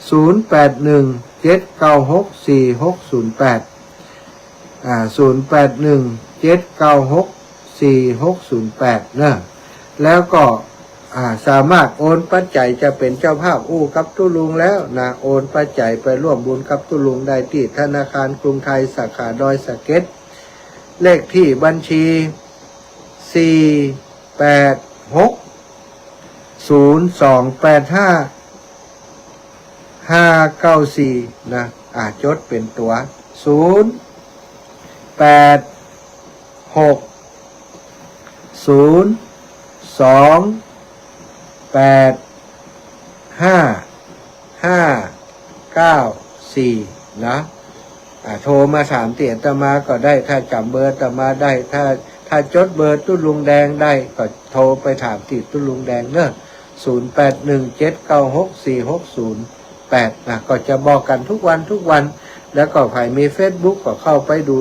ศูนย์แปดหนึ่ง เจ็ดเก้าหก สี่หกศูนย์แปด อ่า ศูนย์แปดหนึ่ง เจ็ดเก้าหก สี่หกศูนย์แปด เนาะ แล้วก็ อ่า สามารถโอนปัจจัย จะเป๋นเจ้าภาพอู้กับตุ๊ลุงแล้วนะ โอนปัจจัยไปร่วมบุญกับตุ๊ลุงได้ตี้ธนาคารกรุงไทยสาขาดอยสะเก็ด เลขตี้บัญชี สี่แปดหก ศูนย์สองแปดห้า ห้าเก้าสี่ นะ อ่า จดเป๋นตั๋ว ศูนย์แปดหก ศูนย์สองแปดห้า ห้าเก้าสี่ นะ อ่า โทรมาถามตี้อาตมาก็ได้ ถ้าจ๋ำเบอร์อาตมาได้ ถ้า ถ้าจดเบอร์ตุ๊ลุงแดงได้ ก็โทรไปถามตี้ตุ๊ลุงแดงเนาะ ศูนย์แปดหนึ่ง เจ็ดเก้าหก สี่หกศูนย์แปด นะ ก็จะบอกกั๋นทุกวันทุกวัน แล้วก็ใผมีเฟซบุ๊กก็เข้าไปดู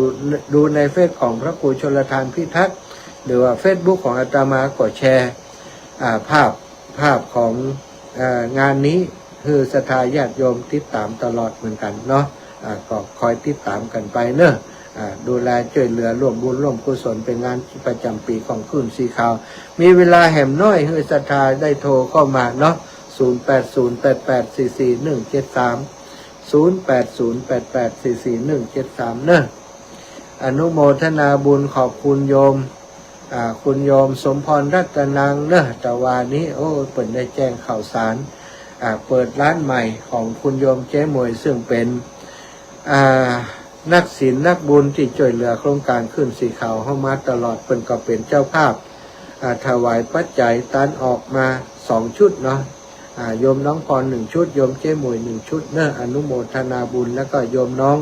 ดูในเฟซของพระครูชลทานพิทักษ์ หรือว่าเฟซบุ๊กของอาตมาก็แชร์ อ่า ภาพ ภาพของ เอ่อ งานนี้หื้อศรัทธาญาติโยมติดต๋ามตลอดเหมือนกั๋นเนาะ อ่า ก็คอยติดต๋ามกั๋นไปเนาะ อ่า ดูแลจ้วยเหลือร่วมบุญร่วมกุศล เป๋นงานประจ๋ำปี๋ของคลื่นสีขาว มีเวลาแหมน้อยหื้อศรัทธาได้โทรเข้ามาเนาะ ศูนย์แปดศูนย์แปดแปดสี่สี่หนึ่งเจ็ดสาม ศูนย์แปดศูนย์แปดแปดสี่สี่หนึ่งเจ็ดสาม เนาะ อนุโมทนาบุญขอบคุณโยม อ่า คุณโยมสมพรรัตนังเนาะ ตะวานี้ โอ้ เปิ้นได้แจ้งข่าวสาร อ่า เปิดร้านใหม่ของคุณโยมเจ๊หมวย ซึ่งเป๋น อ่า นักศีลนักบุญตี้จ้วยเหลือโครงก๋านคลื่นสีขาวเฮามาตลอด เปิ้นก็เป๋นเจ้าภาพ อ่า ถวายปัจจัยตานออกมาสองชุดเนาะ อ่า โยมน้องพรหนึ่งชุด โยมเจ๊หมวยหนึ่งชุดเนาะ อนุโมทนาบุญ แล้วก็โยมน้อง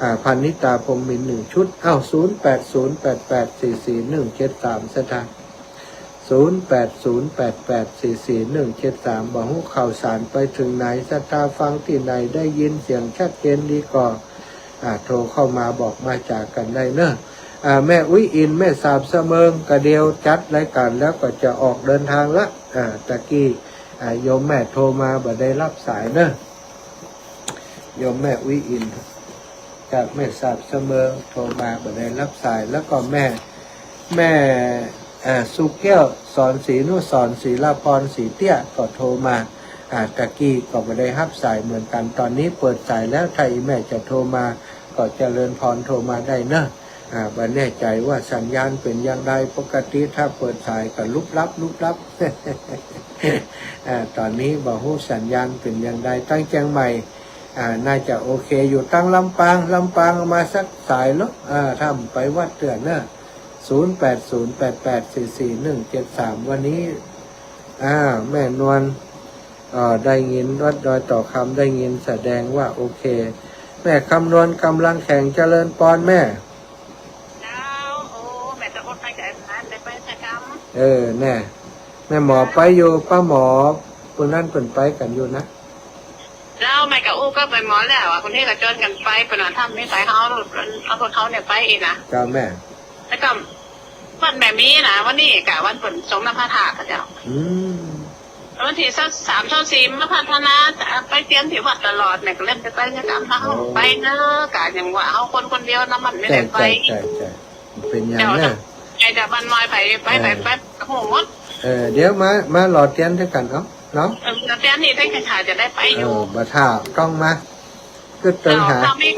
อ่า พานิตาพรหมมินทร์หนึ่งชุด เอ้า ศูนย์แปดศูนย์แปดแปดสี่สี่หนึ่งเจ็ดสาม ศรัทธา ศูนย์แปดศูนย์แปดแปดสี่สี่หนึ่งเจ็ดสาม บ่ฮู้ข่าวสารไปเถิงไหน ศรัทธาฟังตี้ไหนได้ยินเสียงชัดเจนดีก็ อ่า โทรเข้ามาบอกมาจ๋ากั๋นได้เนาะ อ่า แม่อุ๊ยอิน แม่สาบสะเมิง กะเดียวจัดรายก๋านแล้วก็จะออกเดินทางละ อ่า ตะกี้ อ่า โยมแม่โทรมาบ่ได้ฮับสายเนอะ โยมแม่อุ๊ยอิน จากแม่สาบเสมิงโทรมาบ่ได้ฮับสาย แล้วก็แม่ แม่ เอ่อ สุแก้ว สอนศรีนุสรณ์ ศรีลาพร ศรีเตี้ย ก็โทรมา อ่า ตะกี้ก็บ่ได้ฮับสายเหมือนกัน ตอนนี้เปิดสายแล้ว ถ้าอีแม่จะโทรมา ก็เจริญพรโทรมาได้เนอะ อ่า บ่แน่ใจว่าสัญญาณเป๋นอย่างใด ปกติถ้าเปิดสายก็ลุบลับ ลุบลับ อ่า ตอนนี้บ่ฮู้สัญญาณเป๋นอย่างใด ตังเจียงใหม่ อ่า น่าจะโอเคอยู่ ตังลำปาง ลำปางเอามาสักสายลอ อ่า ถ้าไปวัดเตื้อเนอะ ศูนย์แปดศูนย์แปดแปดสี่สี่หนึ่งเจ็ดสาม วันนี้ อ่า แม่นวล อ่า ได้ยิน วัดดอยต่อคำได้ยิน แสดงว่าโอเค แม่คำนวณกำลังแข็ง เจริญปอนแม่ เจ้า โอ้ แม่จะอดไปกับอันนั้น ได้ไปสักกำ เออ แน่ แม่หมอไปอยู่ ป้าหมอ คนนั้นเปิ้นไปกั๋นอยู่นะ แล้วแม่กับอู้ก็ไปหมอแล้วอะ คนนี้ก็จวนกั๋นไป เปิ้นว่าถ้ำนี้ไป เฮา เอาพวกเขาเนี่ยไปอีกนะ เจ้าแม่ แล้วก็วันแม่มีนะ วันนี้กะวันเปิ้นสรงน้ำพระธาตุเจ้า อืม วันตี้ซาวสาม ซาวสี่มาพัฒนา ไปเตียนตี้วัดตลอดเนี่ย ก็เริ่มจะไปสักกำ เฮา โอ้ ไปเนอะ กะอย่างว่าเฮาคนคนเดียวนะ มันไม่ได้ไป ใจ้ ใจ้ ใจ้ เป๋นอย่างนั้น เจ้า ไอ้เจ้าบ้านมอยไป ไป เออ ไป ไป ฮู้หมด เออ เดี๋ยวมา มาหล่อเตียนตวยกั๋นเนาะ เนาะ เออ หล่อเตียนนี่ถ้าใครถ่ายจะได้ไปอยู่ เออ บ่ถ่ายต้องมา กึ๊ดเติงหา เจ้า ถ้ามี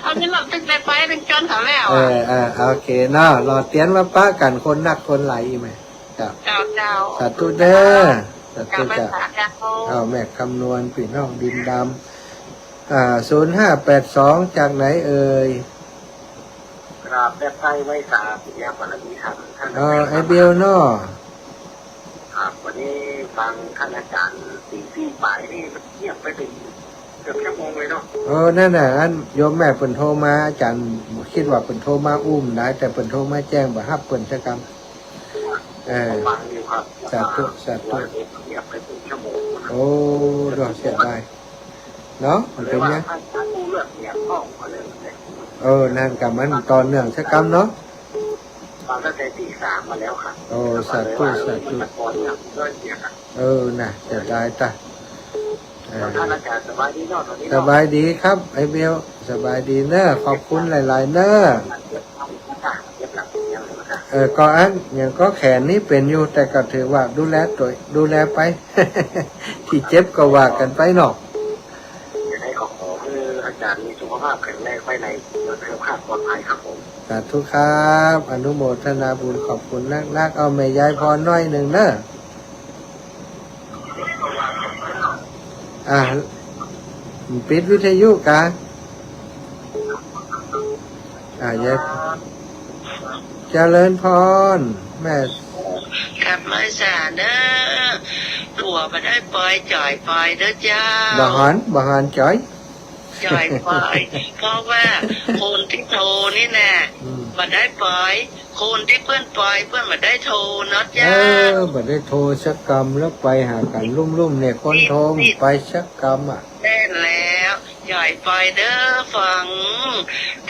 ถ้ามีรถตึงได้ไป ตึงจวนเขาแล้วอะ เออ เออ โอเคเนาะ หล่อเตียนมาปะกั๋น คนนักคนหลายอีกไหม เจ้า เจ้า เจ้า สาธุเด้อ สาธุเจ้า เจ้า เอ้า แม่คำนวณ ปี้น้องดินดำ อ่า ศูนย์ห้าแปดสอง จากไหนเอ่ย ครับ แม่ไพร่ไว้สา ปิยะบารมีธรรม ท่าน อ๋อ อาจารย์ ไอ้เบลเนาะ ครับ วันนี้ฟังท่านอาจารย์สี่สี่ปลายนี่ มันเงียบไปเป็นเกือบชั่วโมงเลยเนาะ เออ นั่นน่ะ อันโยมแม่เปิ้นโทรมา อาจารย์กึ๊ดว่าเปิ้นโทรมาอู้บ่ได้ แต่เปิ้นโทรมาแจ้งบ่ฮับเปิ้นสักกำ เออ ฟังอยู่ครับ สาธุ สาธุ เงียบไปเป็นชั่วโมง โอ้ เนาะ เสียดาย เนาะ มันเป๋นไง เออ นั่นกะมันต่อเนื่องสักกำเนาะ ฟังตั้งแต่ตีสามมาแล้วครับ โอ้ สาธุ สาธุ เออ น่ะ เสียดายตะ เออ ท่านอาจารย์สบายดีเนาะ ตอนนี้เนาะ สบายดีครับ ไอ้เบล สบายดีเนอะ ขอบคุณหลายๆ เนอะ เออ ก็อัน อย่างก็แขนนี่เป๋นอยู่ แต่ก็ถือว่าดูแลตั๋ว ดูแลไป ตี้เจ็บก็ว่ากั๋นไปเนาะ ยังไงก็ขอหื้ออาจารย์มีสุขภาพแข็งแรงไปไหนเดินทางปลอดภัยครับผม สาธุครับ อนุโมทนาบุญ ขอบคุณนักๆ เอาแม่ยายพรหน้อยนึ่งเนอะ อ่า ปิดวิทยุกา อ่า ยาย เจริญพร แม่ กลับมาสาเด้อ ตั๋วบ่ได้ปอย จ๋อยปอยเด้อเจ้า บ่หัน บ่หันจ๋อย จ๋อยปอย เพราะว่าคนตี้โทรนี่แหละ อืม บ่ได้ปอย คนตี้เปิ้นปอย เปิ้นบ่ได้โทรเนาะเจ้า เออ บ่ได้โทรสักกำ แล้วไปหากั๋นลุ่มๆ เนี่ย คนโทร นี่ ไปสักกำอะ แม่นแล้ว จ๋อยปอยเด้อ ฟัง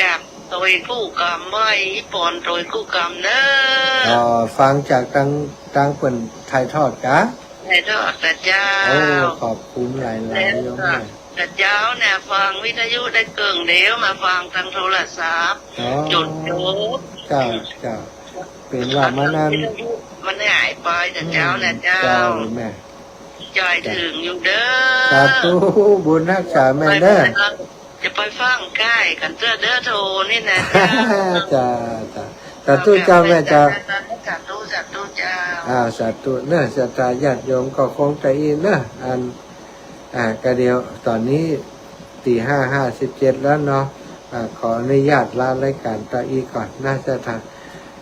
กับโตยกู้กำไว้ ปอนโตยกู้กำเด้อ อ๋อ ฟังจากตาง ตางเปิ้นถ่ายทอดกา ถ่ายทอดกาเจ้า โอ้ ขอบคุณหลายๆ โยมแม่ กาเจ้าเนี่ย ฟังวิทยุได้เกิ่งเดียว มาฟังตางโทรศัพท์ อ๋อ จุดๆ เจ้า เจ้า เป๋นว่ามานั่น วิทยุมันหายไป กาเจ้าเนี่ยเจ้า อืม เจ้าแม่ จ๋อยเถิงอยู่เด้อ สาธุ บุญฮักษาแม่เด้อ จะไปฟังใก้กั๋นเตื้อเด้อ โทรนี่นะเจ้า จ้า จ้า สาธุเจ้าแม่เจ้า สาธุ สาธุเจ้า อ่า สาธุเนอะ ศรัทธาญาติโยมก็คงจะอี้เนอะ อัน อ่า ก็เดี๋ยว ตอนนี้ตีห้าห้าสิบเจ็ดแล้วเนาะ อ่า ขออนุญาตลารายการตะอี้ก่อนนะ ศรัทธา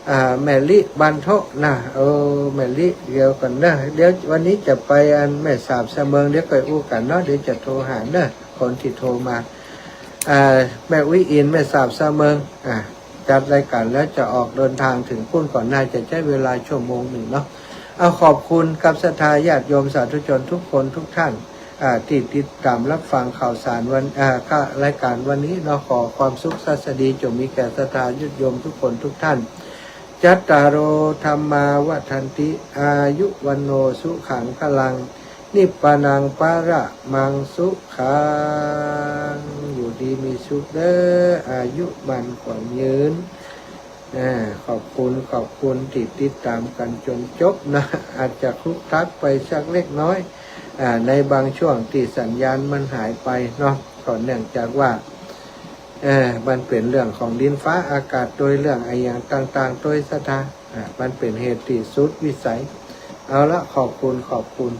อ่า แม่ลิบันทกนะ เออ แม่ลิ เดี๋ยวก่อนเนอะ เดี๋ยววันนี้จะไปอันแม่สาบเสมิง เดี๋ยวก่อยอู้กั๋นเนาะ เดี๋ยวจะโทรหาเนอะ คนตี้โทรมา อ่า แม่อุ๊ยอิน แม่สาบเสมิง อ่า จัดรายการแล้วจะออกเดินทางถึงปู๊นก่อน น่าจะใจ๊เวลาชั่วโมงนึ่งเนาะ เอา ขอบคุณกับศรัทธาญาติโยมสาธุชนทุกคนทุกท่าน อ่า ตี้ติดต๋ามฮับฟังข่าวสารวัน อ่า ข่าวรายการวันนี้เนาะ ขอความสุขสวัสดีจงมีแก่ศรัทธาญาติโยมทุกคนทุกท่าน จัตตาโร ธัมมา วัฑฒันติ อายุ วัณโณ สุขัง พลัง นิพพานัง ปะระมัง สุขัง อยู่ดีมีสุขเด้อ อายุมั่นขวัญยืน อ่า ขอบคุณ ขอบคุณตี้ติดต๋ามกั๋นจ๋นจบนะ อาจจะคลุกคลักไปสักเล็กน้อย อ่า ในบางช่วงตี้สัญญาณมันหายไปเนาะ ก็เนื่องจากว่า เอ่อ มันเป๋นเรื่องของดินฟ้าอากาศ โดยเรื่องอะหยังต่างๆ โดยศรัทธา อ่า มันเป๋นเหตุตี้สุดวิสัย เอาละ ขอบคุณ ขอบคุณ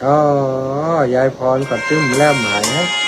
อ๋อ ยายพรก็ตึ้มแล้วหมายนะ